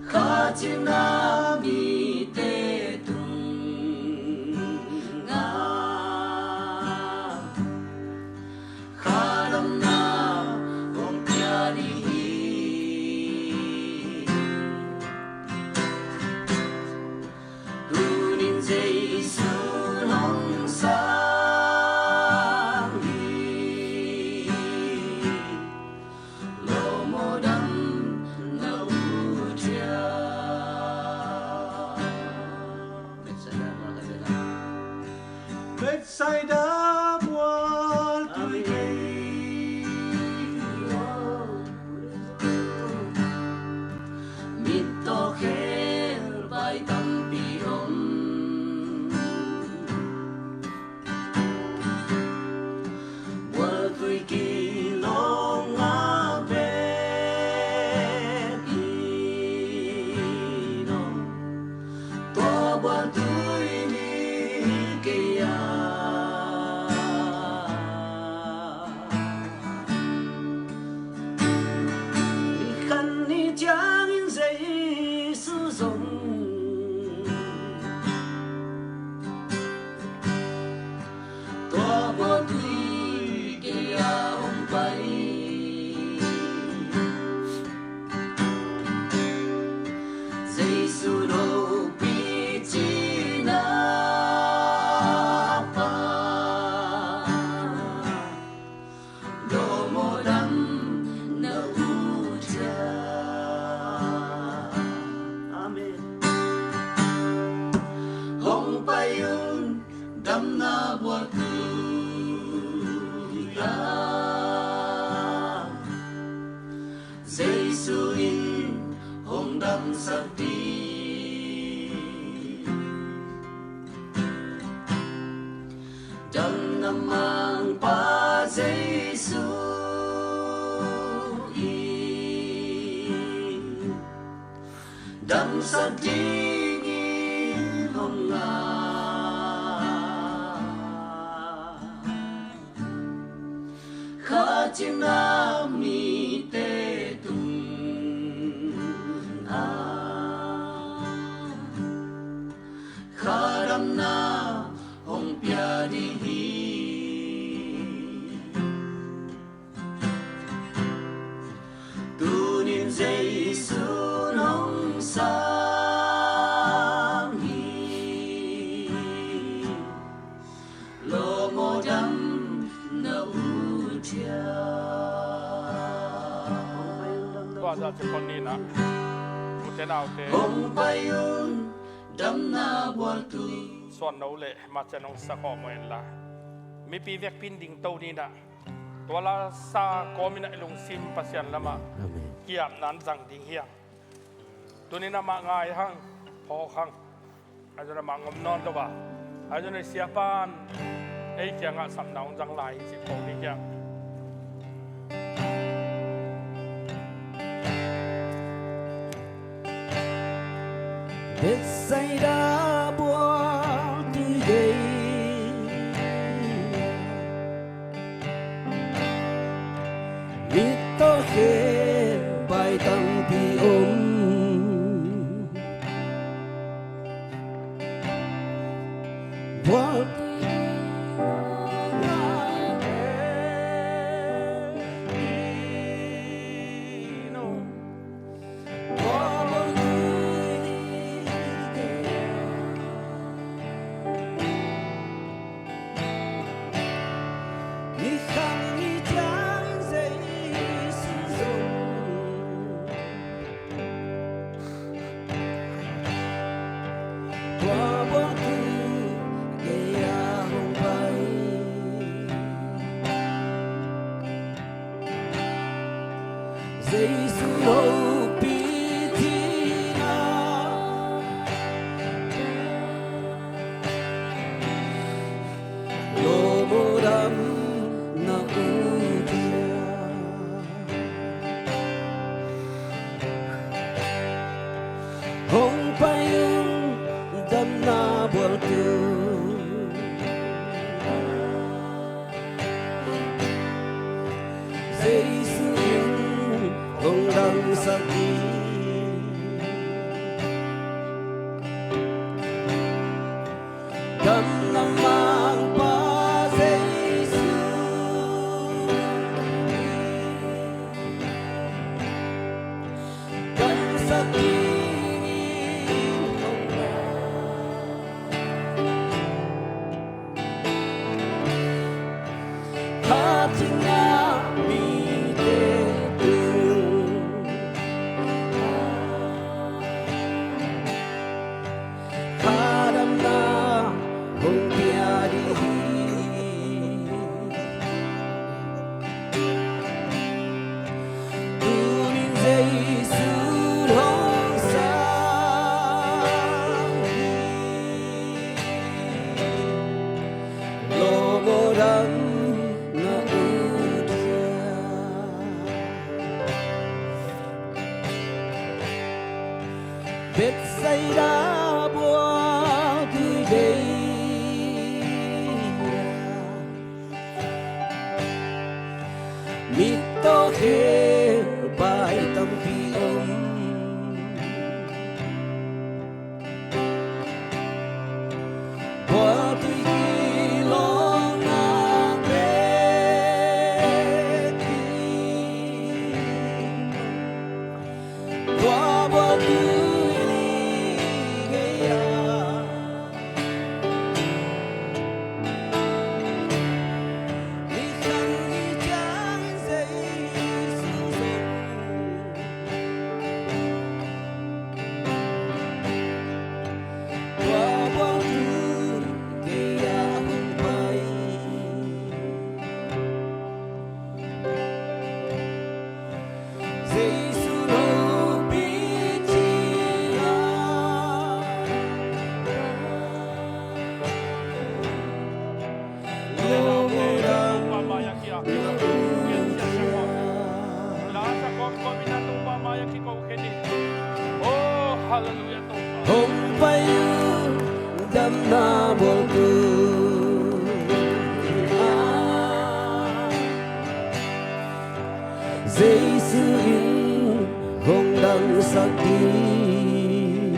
Kha cihna mite tungah kha damna hong pia ding hi. Tunin Jesu hong sang hi. Lawm aw, damna ut hiam. Bethsaida bual tui kei. Mit tawh khel bai tampi om. Bual tui kei lawng a bet in aw. Tua bual tui ni kei a. Ni khat ni ciangin Jesu zong tua bual tui kei a hong pai. Jesu lopi cihna pan lawm aw, damna ut hiam. Amen. Hong pai un, damna bual tui ah. Jesu in hong damsak ding. Damna mangpa Jesu in damsak dingin hong ngak. Kha cihna mite tungah kha damna hong pia ding hi. Tunin Jesu hong sang hi. Lawm aw, damna ut hiam. Tua zah ci khon ni na. Ute naute, hong pai un, damna bual tui. Suan no le ma cian hong sa khawm uh hen la, mipi vekpi in ding to ni na. Tua la sa kawm in ah i lungsim Pasian lamah, amen, ki-apna in zang ding hi hang. Tuni-in amah ngai hang, phawk hang. Ahi zongin amah ngom nawn lo a, ahi zongin siapa in ei kiangah sapna hong zang lai hi cih phawk ding hi hang. Bethsaida bual tui gei, mit tawh khel bai tampi om. Bual tui gei, Jesu lopi cihna. sak ding. Damna Mangpa Jesu, damsak dingin hong lam. Kha cingah mite tung kha damna hong pia ding hi. Tunin Jesu hong sang hi. Lawm aw, damna ut hiam? Bethsaida buaitui gei-a mit tawh khe bai tampi om. Buaitui kilawng nak bek hi. Tua buaitui gei-a ni khat ni ciangin Jesu zong tua buaitui gei-a hong pai. Jesu lopi cina. Hong pai un damna buaitui ah, Jesu in hong damsak ding.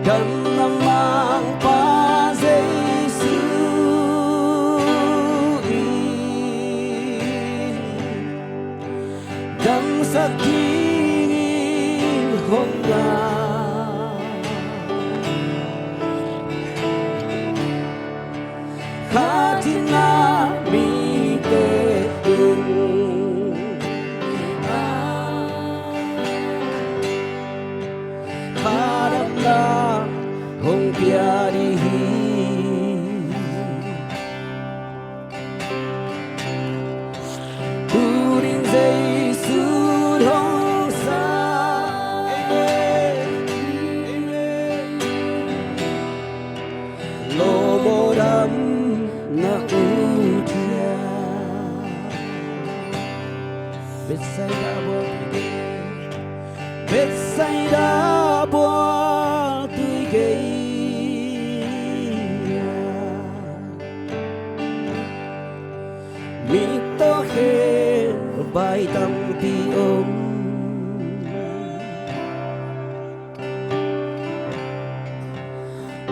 Damna Mangpa Jesu in damsak dingin hong lam. Kha cingah mite tung ah, kha damna hong pia ding hi. Tunin Jesu hong sang. Amen. Amen. Lawm aw, damna ut hiam? Bethsaida buaitui gei-a, Bethsaida buaitui gei-a mit tawh khe bai tampi om.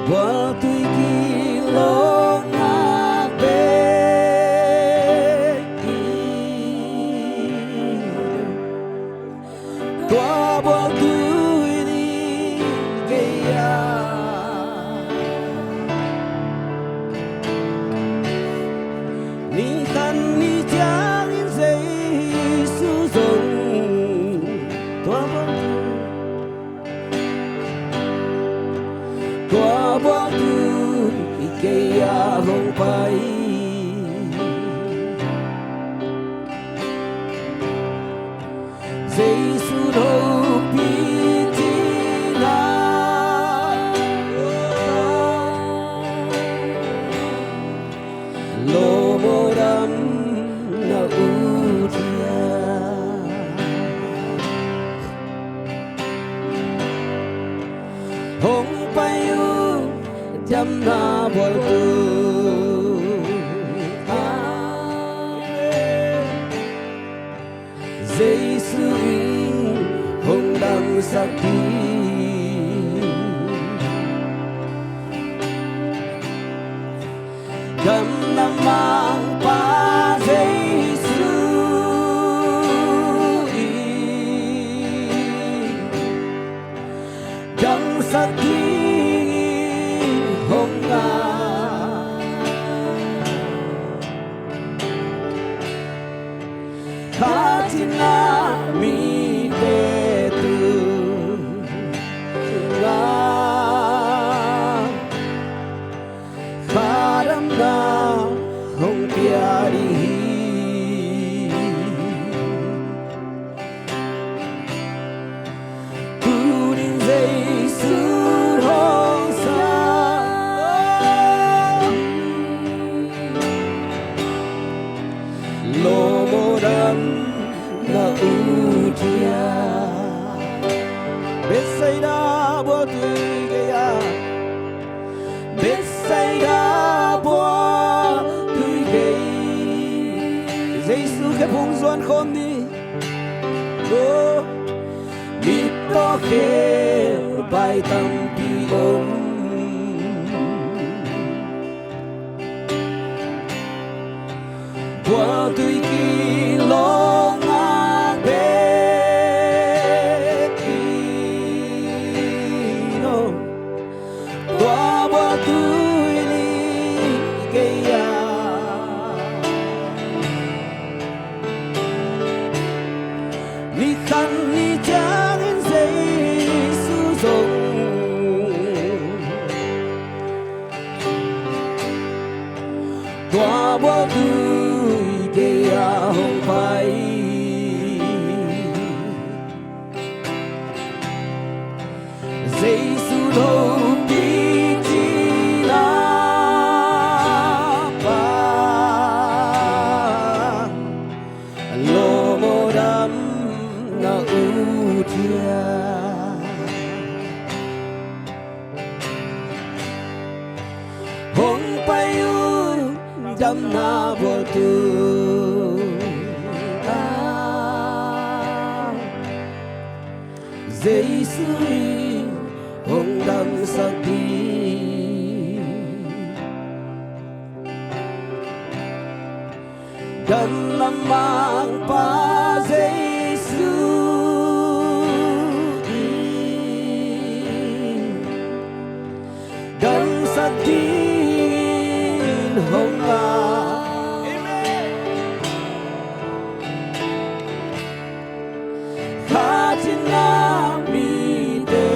Buaitui kilawng nak bek hi. Tua buaitui ni gei-a ni khat ni ciangin Jesu zong tua buaitui, tua buaitui gei-a hong pai. Jesu lopi cina. Lawm aw, damna ut hiam? Hong pai un damna buaitui ah. sak ding. Damna mangpa Jesu in damsak dingin hong ngak. Khat in a mite tungah kha damna hong pia ding hi. Tunin Jesu hong sak lawm aw, damna ut hiam? Bethsaida buaitui gei-ah, Bethsaida buaitui gei. Jesu khe phung zuan khawm ni. Oh, mit tawh khe bai tampi om. Buaitui kilawng ngak bek in aw, tua buaitui lim gei-ah ni khat ni ciangin Jesu zong tua buaitui gei-ah hong pai. Jesu lopi cina pa, lawm aw, damna ut hiam? Hong pai un, damna bawltu ah, Jesu in hong damsak ding. Damna mangpa Jesu in damsak dingin hong ngak. Amen. Khat in a mite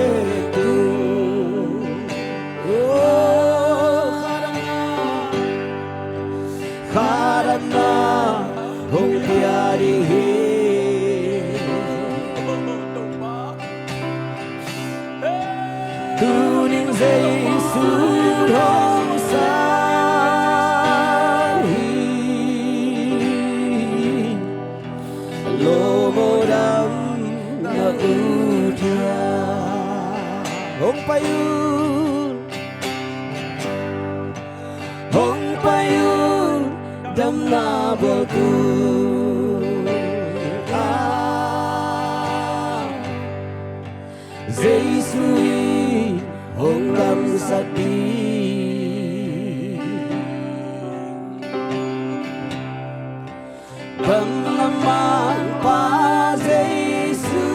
tung, oh, kha damna, kha damna hong pia ding hi. Tunin Jesu hong sak hi. Lawm aw, damna ut hiam? Hong pai un, hong pai un, damna bawltu ah, Jesu in hong damsak ding. Damna mangpa Jesu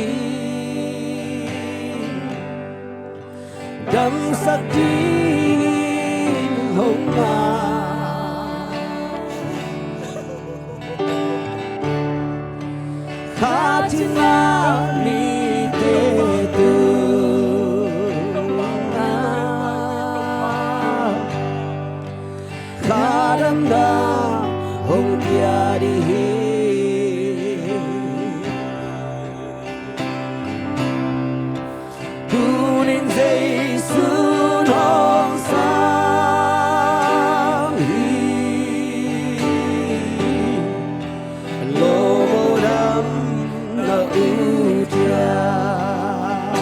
in damsak dingin hong ngak. Khat in a mite tung ah, kha damna hong pia ding hi. Tunin Jesu hong sak hi. Lawm aw, damna ut hiam?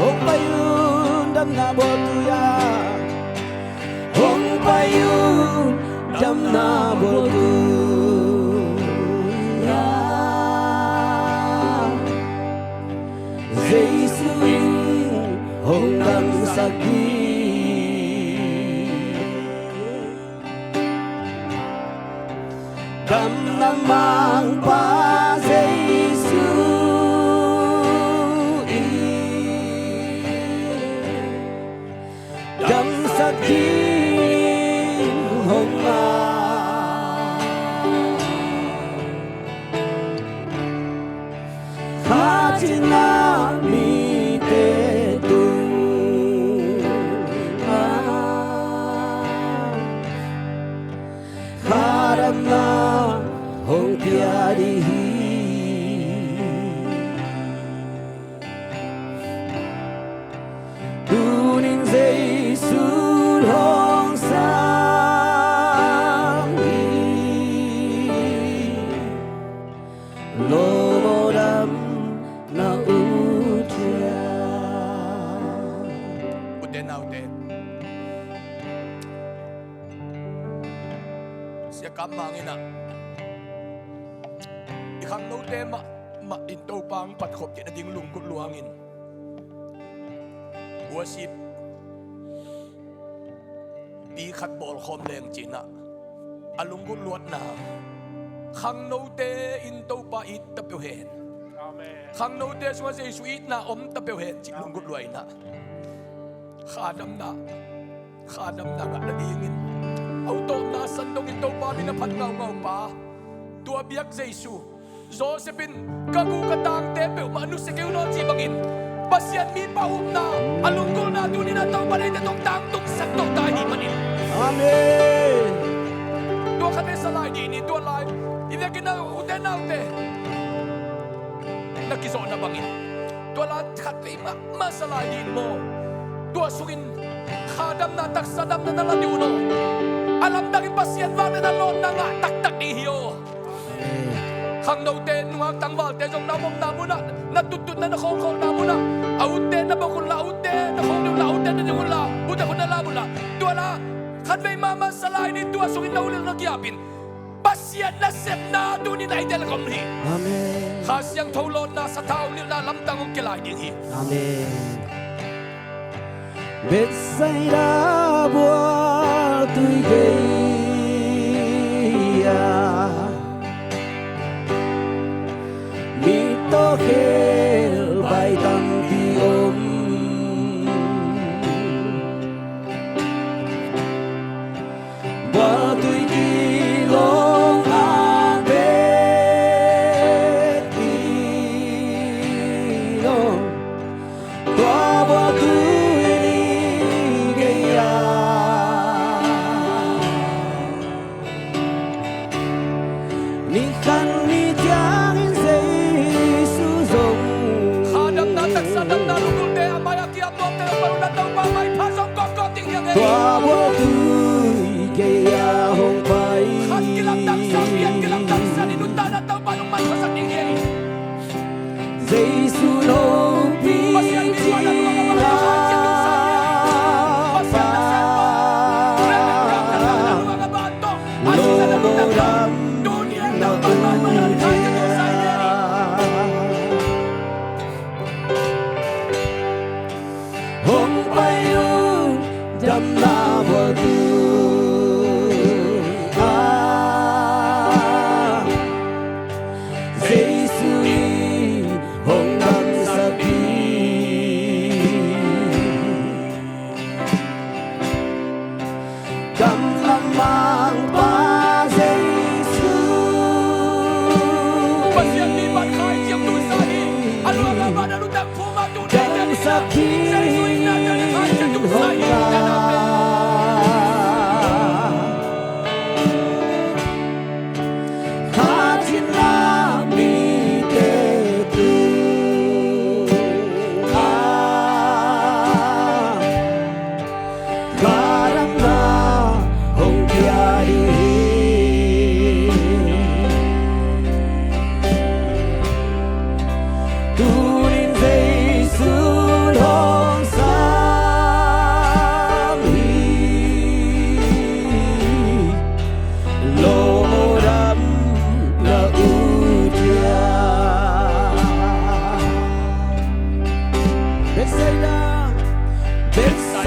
Hong pai un, damna bawltu ah. Hong pai un, damna bawltu ah. Damna mangpa Jesu in damsak ding hong ngah. Khat in a mite tungah kha damna hong pia ding hi. Tunin Jesu hong sang hi. Lawmawh damna ut hiam? Ute naute, Sia Kam Mang in ah, i khangnote mahmah in Topa hong phatkhop theihna ding lunggulh luangin worship pi khat bawlkhawm leng ci-in ah, a lunggulh luatna, khangnote in Topa it ta peuh hen. Amen. Khangnote sungah Jesu itna om ta peuh hen cih lunggulh luat in ah, kha damna, kha damna ngah nadingin a ut tawpna san dongin Topa min a phat ngaungau pa, tua biak Jesu, Joseph in ka gu ka tangte peuhmah nusia kei un aw cih bangin, Pasian mipa upna, a lunggulhna tunin a Topa in eite tawh tangtungsak to ta ahih manin. Amen. Tua khat vei sa lai dih ni, tua lai i vekin a ute naute, na kizawhna bangin tua lai khat vei mahmah sa lai dih maw. Tua sungin kha damna, taksa damna na la dih un aw. A lamdangin Pasian vangliatna lawnna ngah taktak ding hi aw. Khangnote, nungak tangvalte zong na omna munah, na tuttutna, na khawlkholhna munah, a utte na bok unla, a utte na khawng ding unla, a utte na ding unla, utte khun na lam unla, tua la khat vei mahmah sa lai ni, tua sungin na ulil na kiapin Pasian nasepna tunin a i delh om hi. Amen. Kha Siangtho lawnna, sathau lilhna lamdang hong kia lai ding hi. Amen. Bethsaida buaitui gei-ah mi tawh khelbai tampi om. Buaitui kilawng a bek kilawng, tua buaitui ni gei-ah ni khan ni ciangin Jesu zong kha damna, taksa damna, lunggulhte a mai-ah kiam nuamte hong pai unla, Topa maipha zong kawkkawk ding hi hang ei. Tua buaitui gei-ah hong pai. Khat kilamdang san, pian kilamdang san in nuntakna Topa in hong maiphasak ding hi ei. Jesu lopi Pasian mi pa na luang a bang a kha ciat tung sa hi ei. Pasian nasem pa, Reverend Ram na luang a bang tawh a sisa na nuntakna, tuni a Topa in maipha na kha ciat tung sa hi ei. Hong pai un damna buaitui ah, Jesu in hong damsak hi. Gamla mangpa Jesu. Pasian mi pan khai ciang tu sa hi. A luang a ban a lungtang phum a tu dai dai. Jesu in na dai khai ciang tu sa hi. Khat in a mite tungah kha damna hong pia ding hi. Tunin Jesu hong sang hi. Lawmawh damna ut hiam? Bethsaida, Bethsaida.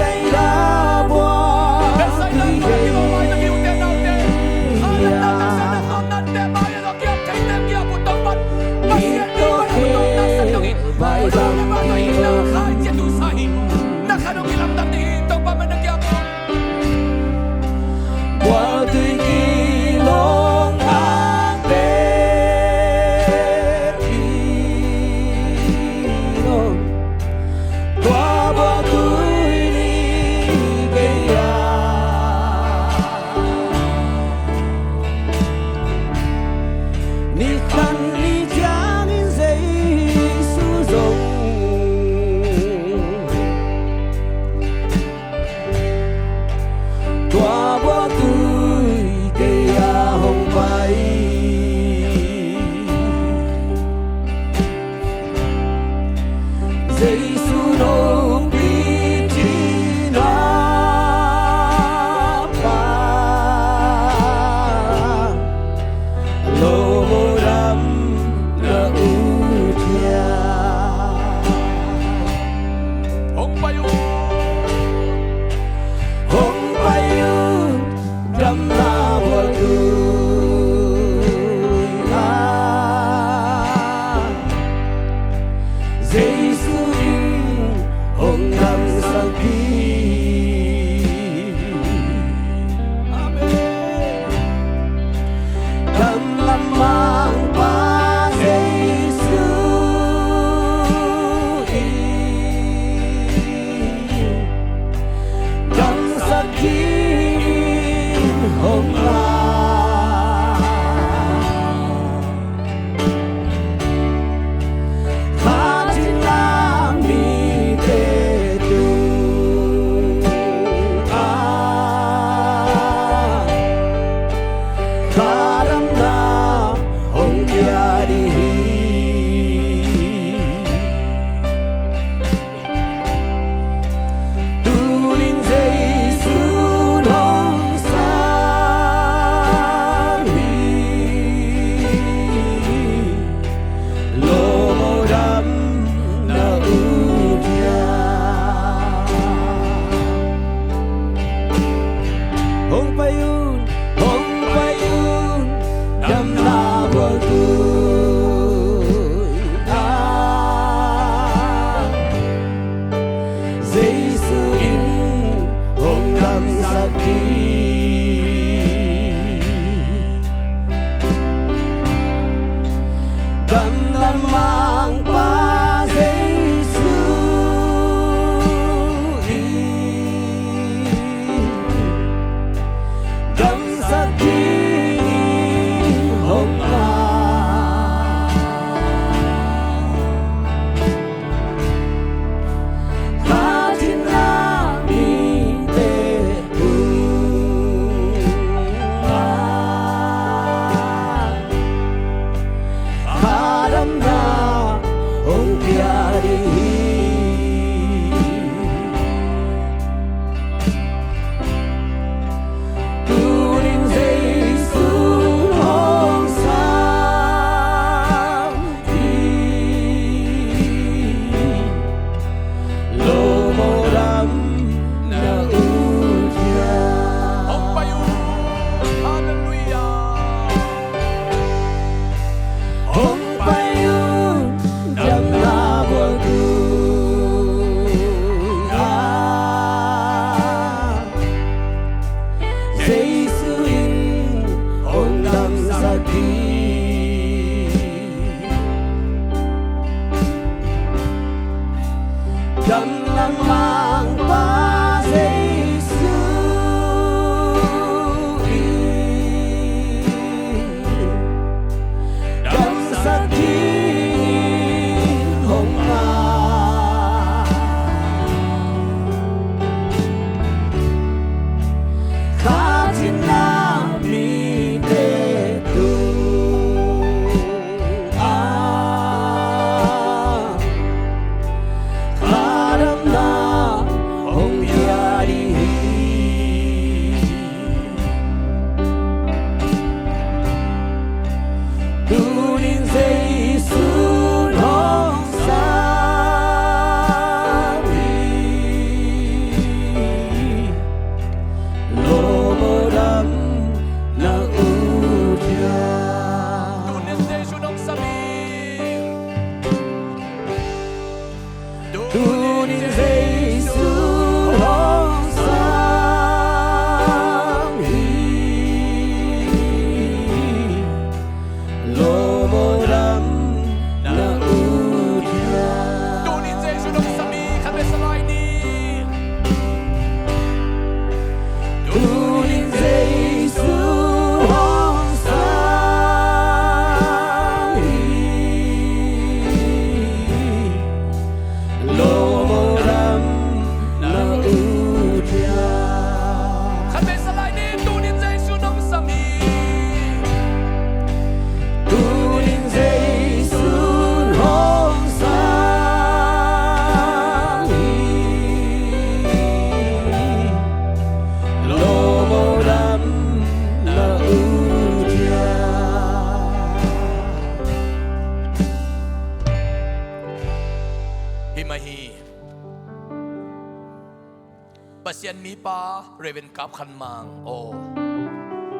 Mipa Reverend Kap Khan Mang aw,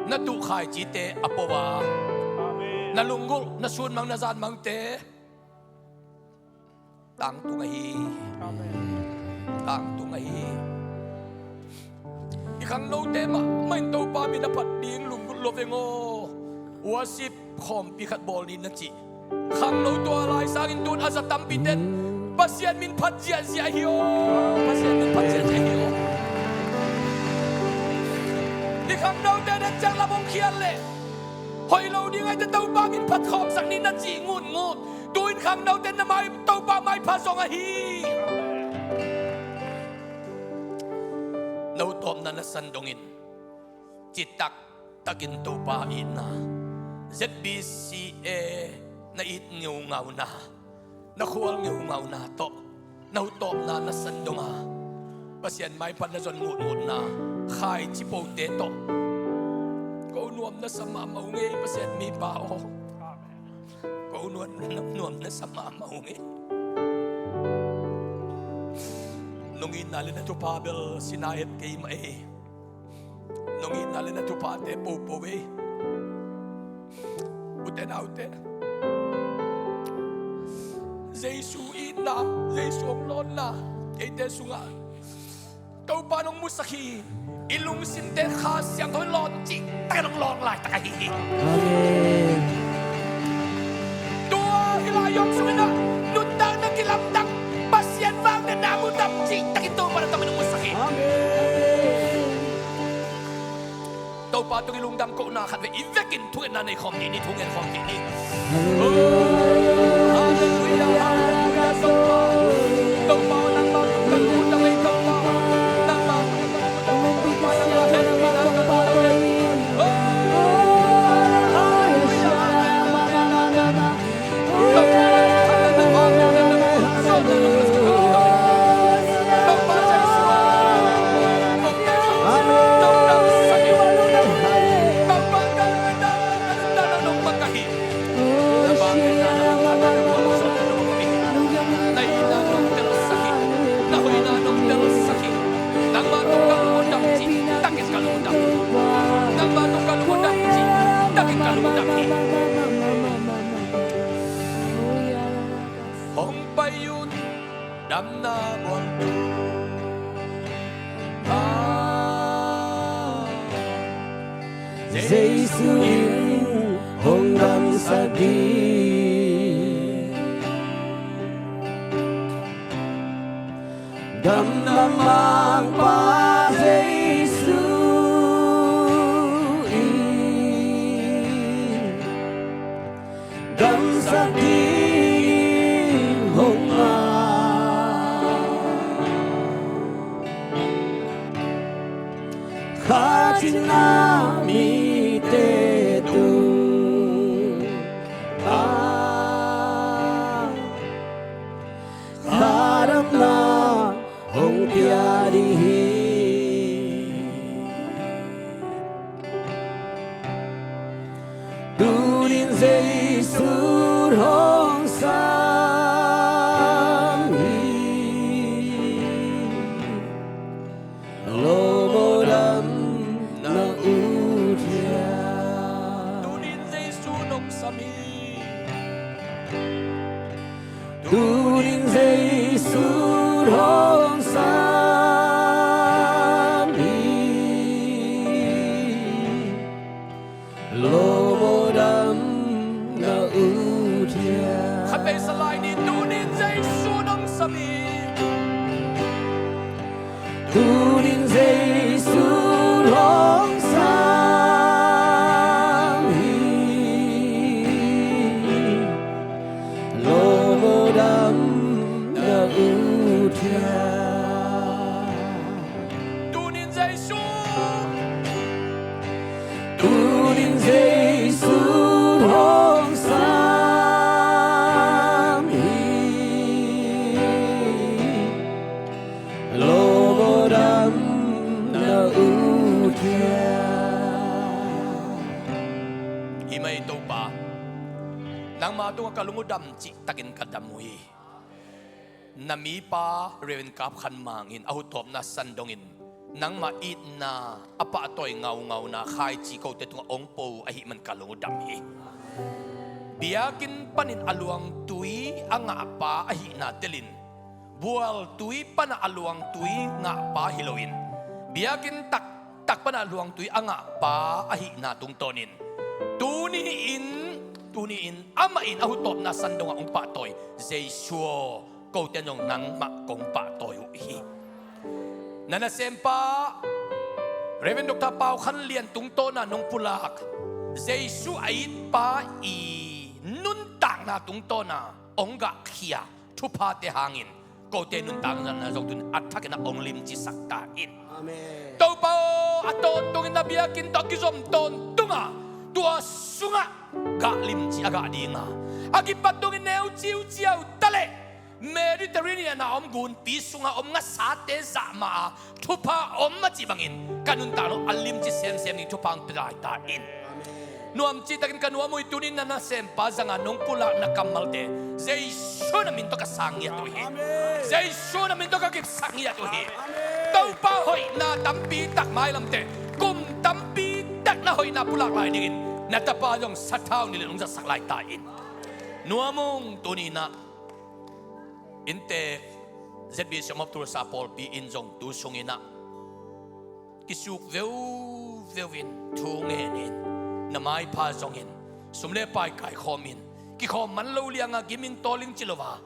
na tuh khaicite a po a, na lunggulh, na sunmang, na zanmangte tangtung ahi. Tangtung ahi. I khangnote mahmah in Topa min a phat ding lunggulh lo veng aw. Worship khawmpi khat bawl ni na cih khangno tua lai sangin tun a za tampite in Pasian min phat ziahziah hi aw. Pasian min phat ziahziah hi aw. I khangnote den ciang lam hong khial leh hoih lo ding aite Topa min phat khawmsak ni na cih ngutngut. Tu-in khangnote na mai, Topa maipha zong ahi. No tawpna na san dongin citak takin Topa itna, Z B C A na it ngeungauna, na khual ngeungauna tawh na hutawpna na san donga Pasian maipha na zon ngutngutna khaici pote tawh ko nuam na sa mahmah uh ngei Pasian mipa aw. Ko nuam, nuam na sa mahmah uh ngei. Nong itna le na thupha bel sina et kei mah ei. Nong itna le na thuphate popo ei. Ute naute, Jesu itna, Jesu hong lawnna eite sungah Topa nong musak hi. I lungsimte Kha Siangtho in lawn cih takin hong lawn laitak ahi hi. Amen. Tua hi lai hong sungin ah nuntakna kilamdang, Pasian vangliatna mudam cih takin Topa na tawh nong musak hi. Amen. Topa tung i lungdam kohna khat ve, i vekin thungetna nei khawm dih ni, thungen khawm dih ni. Halleluia, halleluia, Topa. Topa, nangmah tung ka lungdam ei, Topa. Nangmah tung ka lungdam ei, Topa. Nangmah tung ka lungdam ei. Oh, halleluia, halleluia. Hong pai un damna buang. Ah, Jesu in hong damsak ding. Damna mangpa Jesu in damsak ding hong mah. Kha cina mite tung ah, kha damna hong pia ding hi. Tunin Jesu hong sam hi. Lawm aw, dam na ut hiam? Tunin Jesu hong sam hi. Tunin Jesu hong sam hi. Lawm aw, dam na ut hiam? Khat vei sa lai ni. Tunin Jesu hong sam hi. Tunin Jesu hong sam hi. Lawm aw, dam na ut hiam? Tunin Jesu, tunin Jesu hong sam hi. Lawm aw, dam na ut hiam? Hi mai Topa, nangma tungah ka lung uh dam cihtakin ka dam uh hi. Na mipa Reverend Kap Khan Mang in a hutawpna san dongin Nangmah itna a pahtawi ngaungauna khaici kote tungah ong po ahih man ka lung uh dam hi. Biakinn panin a luangtui a ngahpa ahihna telin, bualtui pana a luangtui ngahpa hi loin, biakinn taktak pana a luangtui a ngahpa ahihna tungtawnin, tuni-in, tuni-in amah in a hutawpna san dongah ong pahtawi. Jesu aw, kote zong nangmah kong pahtawi uh hi. Na nasempa Reverend Doctor Pau Khan Lian tungtawna nong pulak, Jesu a itpa i nuntakna tungtawna ong gahkhia thuphate hangin, kote nuntakna zong tun a thakin a ong limcisak ta in. Amen. Topa aw, a tawntungin na biakinn tawh a kizom tawntunga tua sungah gah limci a gah dinga, a kipat tungin neu ciuciau taleh Mediterranean a om gunpi sunga om ngasate zahma a thupha om a cih bangin ka nuntak lo a limci semsem ding thupha ang pia lai ta in. Nuam cihtakin ka nuam uh hi. Tunin na nasempa zanga nong pulak na kammalte Jesu na min tawh ka sang ngiat uh hi. Jesu na min tawh ka kipsak ngiat uh hi. Topa hoihna tampi tak mailamte, kum tampi tak na hoihna pulak lai dingin na tapa zong sathau nih le nong zatsak lai ta in. Nuam ung. Tuninah inntek Z B C Home of Tulsa pawlpi in zong tu sunginah kisuk veuveu in, thu ngenin, na maipha zongin, sum le pai kaikhawmin, kikhawm man lo lianga giming tawling ci lo a,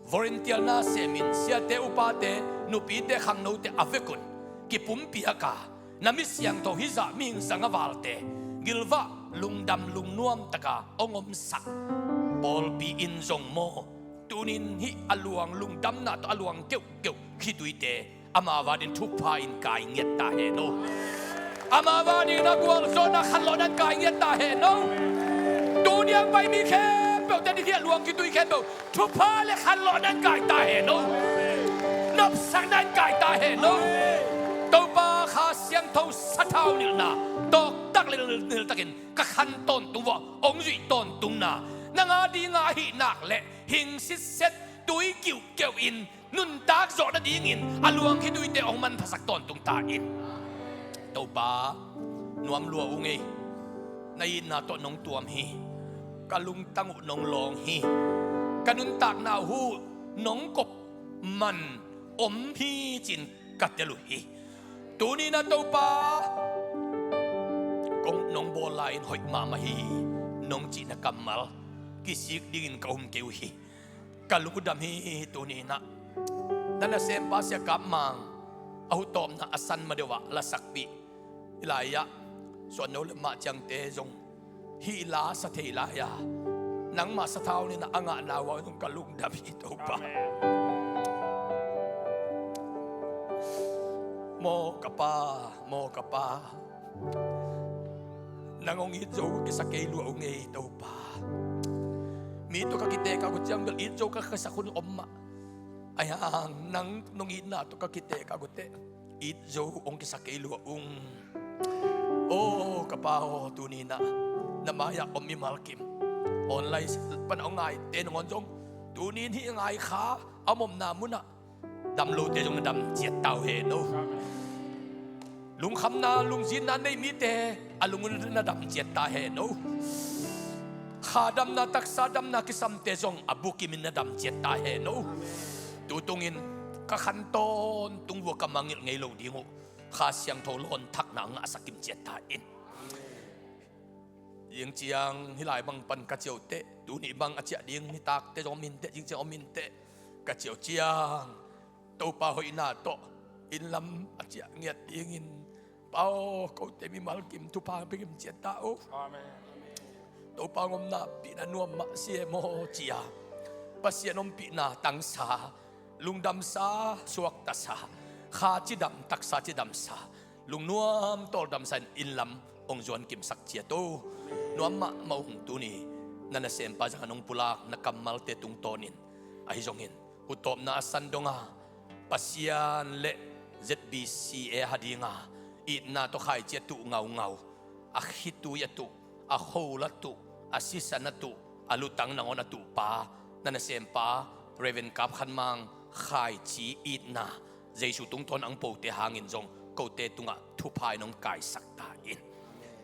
volunteer na semin, siate upate, nupite khangnote a vekun kipumpiaka, na mi siangtho hizah mihing zang a valte gilvah lungdam lungnuam taka ong omsak pawlpi in zong maw, tunin hih a luang lungdamna tawh a luang keuhkeuh khituite ama vanin thupha in kai ngiat ta hen aw. Ama vanin a gualzawhna khanlawhna in kai ngiat ta hen aw. Tuni a pai mi khempeuhte ni hih a luang khitui khempeuh thupha le khanlawhna in kai ta hen aw. Nopsakna in kai ta hen aw. Topa Kha Siangtho sathau nilhna tawktak le niltakin ka khan tawntung vua ong zuih tawntungna nang a dinga ahih nak leh hing sitset tui kiuhkeuh in nuntak zawh nadingin a luang khituite ong manphasak tawntung ta in. Topa, nuam lua ung ei. Na itna tawh nong tuam hi. Ka lungtang uh nong lawng hi. Ka nuntakna uh nong kop man om hi cin ka tel uh hi. Tuninah Topa, kong nong bawl lai-in hoih mahmah hi nong cihna kammal kisik dingin ka um kei uh hi. Ka lungdam hi. Tuninah na nasempa Sia Kap Mang a hutawpna a san madeuh ah lasakpih hi lai-ah, suanno le mah ciangte zong hih la sa thei lai-a, nangmah sathau nina a ngahna uh a zong ka lungdam hi Topa. Maw ka Pa, maw ka Pa, nang hong it zo kisa kei lua ung ei Topa. Mi tawh ka kitek a gu ciang bel it zo ka kisak hun om mah. Ahi hang nang nong itna tawh ka kitek a gu teh it zo hong kisa kei lua ung. Aw ka Pa aw, tuninah na mai-ah om mimal kim online pana hong ngaite nangawn zong tunin hih ngai kha a omna munah dam lote zong na dam ciat ta uh hen aw. Lungkhamna lungzinna nei mite a lung un na dam ciat ta hen aw. Kha damna taksa damna kisamte zong a bukimin na dam ciat ta hen aw. Tutungin ka khan tawntung vua ka mangngilh ngei lo ding uh Kha Siangtho lawnthakna ngahsak kim ciat ta in. Zing ciang hih lai bang pan ka ciah uh teh, tuni bang a ciah ding nitakte zong om in teh, zing ciang om in teh, ka ciah uh ciang Topa hoihna tawh inn lam a ciah ngiat dingin Pa aw, kote mimal kim thupha pia kim ciat ta aw. Amen. Topa hong omna pihna nuam mah sia maw cia, Pasian ompihna tangsa, lungdamsa, suaktasa, kha cidam taksa cidamsa, lungnuam tawldamsa in inn lam hong zuan kimsak ciat aw. Nuam mahmah ung. Tuni na nasempa zanga nong pulak na kammalte tungtawnin ahi zongin hutawpna a san donga Pasian le Z B C A a dinga itna tawh khaici a tuh ngaungau, a khitui a tuh, a khol a tuh, a sisan a tuh, a lutang nangawn a tuh pa na nasempa Reverend Kap Khan Mang khaici itna Jesu tungtawn ang pote hangin zong kote tungah thupha in hong kaisak ta in.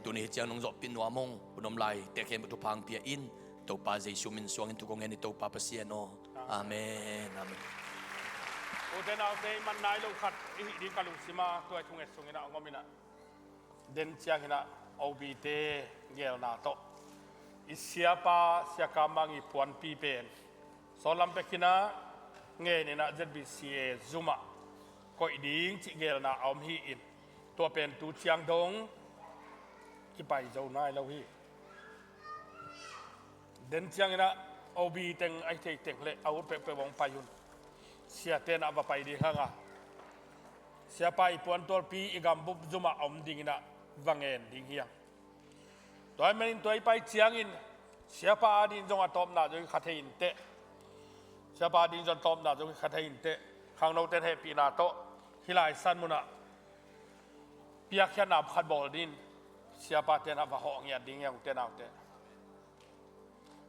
Tuni hi ciang nong zawhpih nuam ung. Hun om lai te khempeuh thupha hong pia in. Topa Jesu min suangin thu kong ngen hi, Topa Pasian aw. Amen. Amen. Ute naute, i man nai lo khat i hih ding ka lungsim a, tua i thunget sungin ah hong om in ah, den ciangin ah O B te geelna tawh i siapa, Sia Kam Mang i puanpi pen sawt lam pekin ah ngen in ah Z B C A zum ah koih ding cih geelna a om hi in, tua pen tu ciang dong kipai zo nai lo hi. Den ciangin ah O B teng a hi thei teng le a ut peuhpeuh hong pai un. Siate in ah va pai ding hang a, siapa i puantualpi i gambup zum ah a om dingin ah va ngen ding hi hang. Tua ahih manin tua i pai ciangin siapa adingin zong a tawpna zong hi kha thei in teh. Siapa adingin zong a tawpna zong hi kha thei in teh. Khangnote in hehpihna tawh hih lai san mun ah piakkhiatna khat bawl dingin siapate in ah va hawh ngiat ding hi hang, ute naute.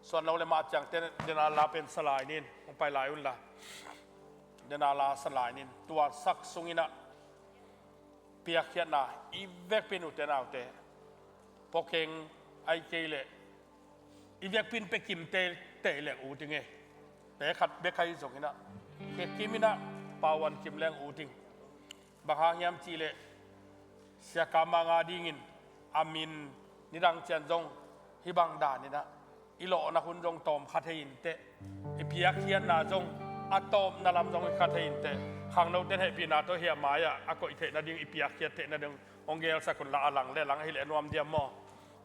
Suan lo le mah ciangte, den a la pen sa lai ning, hong pai lai un la. Den a la sa lai ning, tua sak sungin ah piakkhiatna i vekpi in, ute naute, pawkeng ahih kei leh i vekpi in pia kim teitei leng ut ing e. Pia khat bek ahi zongin ah, pia kim in ah Pa Wan Kim leng ut ing. Bang hang hiam cih leh Sia Kam Mang adingin a min nidang ciang zong hih bang danin ah i lawhna hun zong tawm kha thei in teh. I piakkhiatna zong a tawpna lam zong hi kha thei in teh. Khangnote in hehpihna tawh hih a mai-ah a koih theih nading, i piakkhiat theih nading hong geelsak un la, a lang le lang ahih leh a nuam diam maw?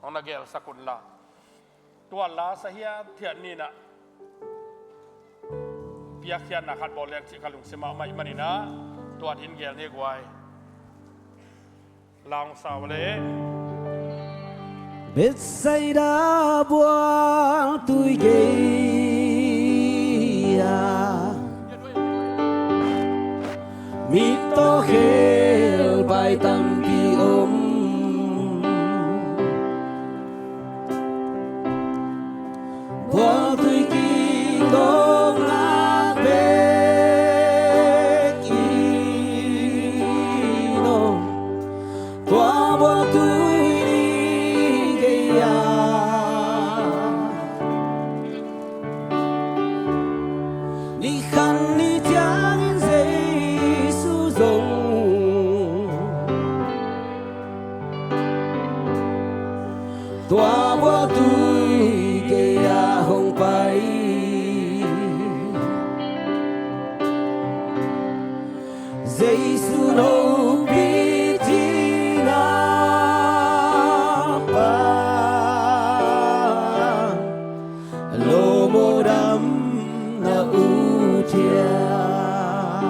Hong na geelsak un la. Tua la sa hiathiat ni in ah piakkhiatna khat bawl leng cih ka lungsim ah om ahih manin ah, tua in geel ni guai. Laung sau le. Bethsaida buangtui gei-ah mittaw khelpai tampi om. Buangtui kingdawng ngak bek in aw, tua buangtui ni gei-ah ni khat ni ciangin Jesu zong tua buangtui gei-ah hong pai. Jesu lopi cihna pan lawm aw, dam na ut hiam?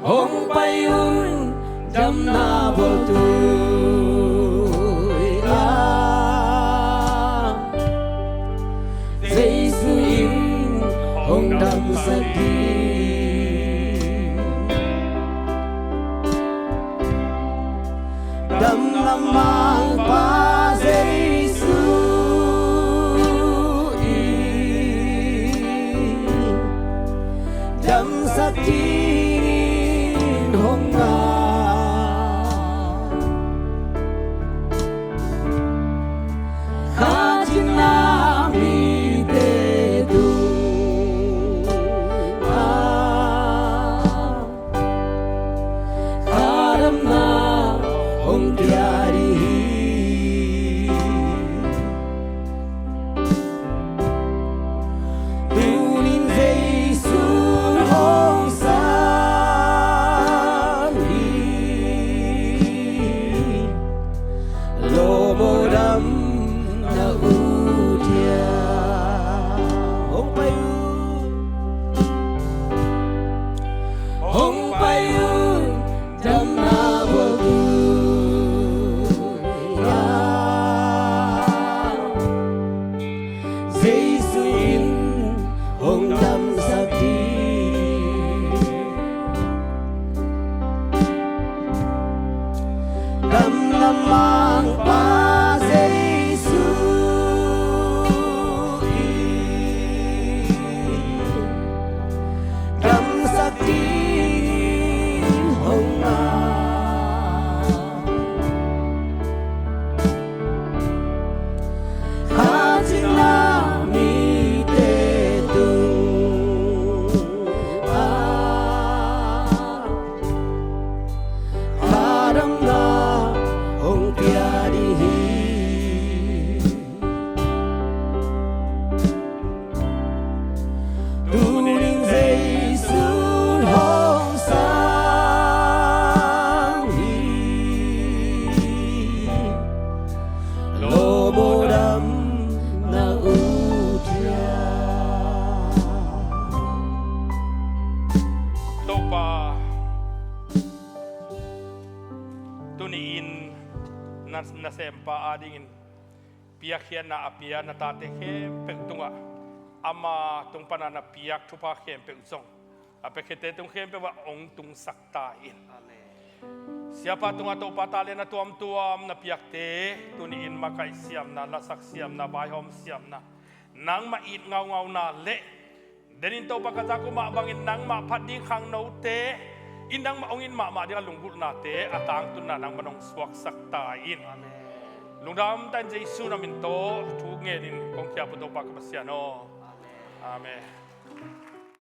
Hong pai un, damna buangtui ah Jesu in hong damsak ding. Damna mangpa Jesu in damsak dingin hong ngak. Kha cihna mite tungah kha damna hong pia ding hi. Tuni-in Jesu hong sam hi. Lawm aw, dam na ut hiam? Hong pai un, hong pai un, damna buangtui ah Jesu in hong damsak ding. Damna mangpa Jesu in damsak ding. Tuni-in na, nasempa adingin piakkhiatna a pia na tate khempeuh tungah ama tung pana na piak thupha khempeuh zong a piakkhiatte tung khempeuh ah hong tungsak ta in. Amen. Siapa tungah Topa ta le na tuamtuam na piakte tuni-in makaih siamna, lasak siamna, vaihawm siamna, nangmah it ngaungauna le denin Topa ka zak uh mah bangin nangmah phat ding khangnote in nangmah hong it mahmah ding a lunggulhnate a tangtunna nangmah hong suaksak ta in. Amen. Lungdam ta in Jesu na min tawh thu ngenin kong khia uh Topa ka Pasian aw. Amen. Amen.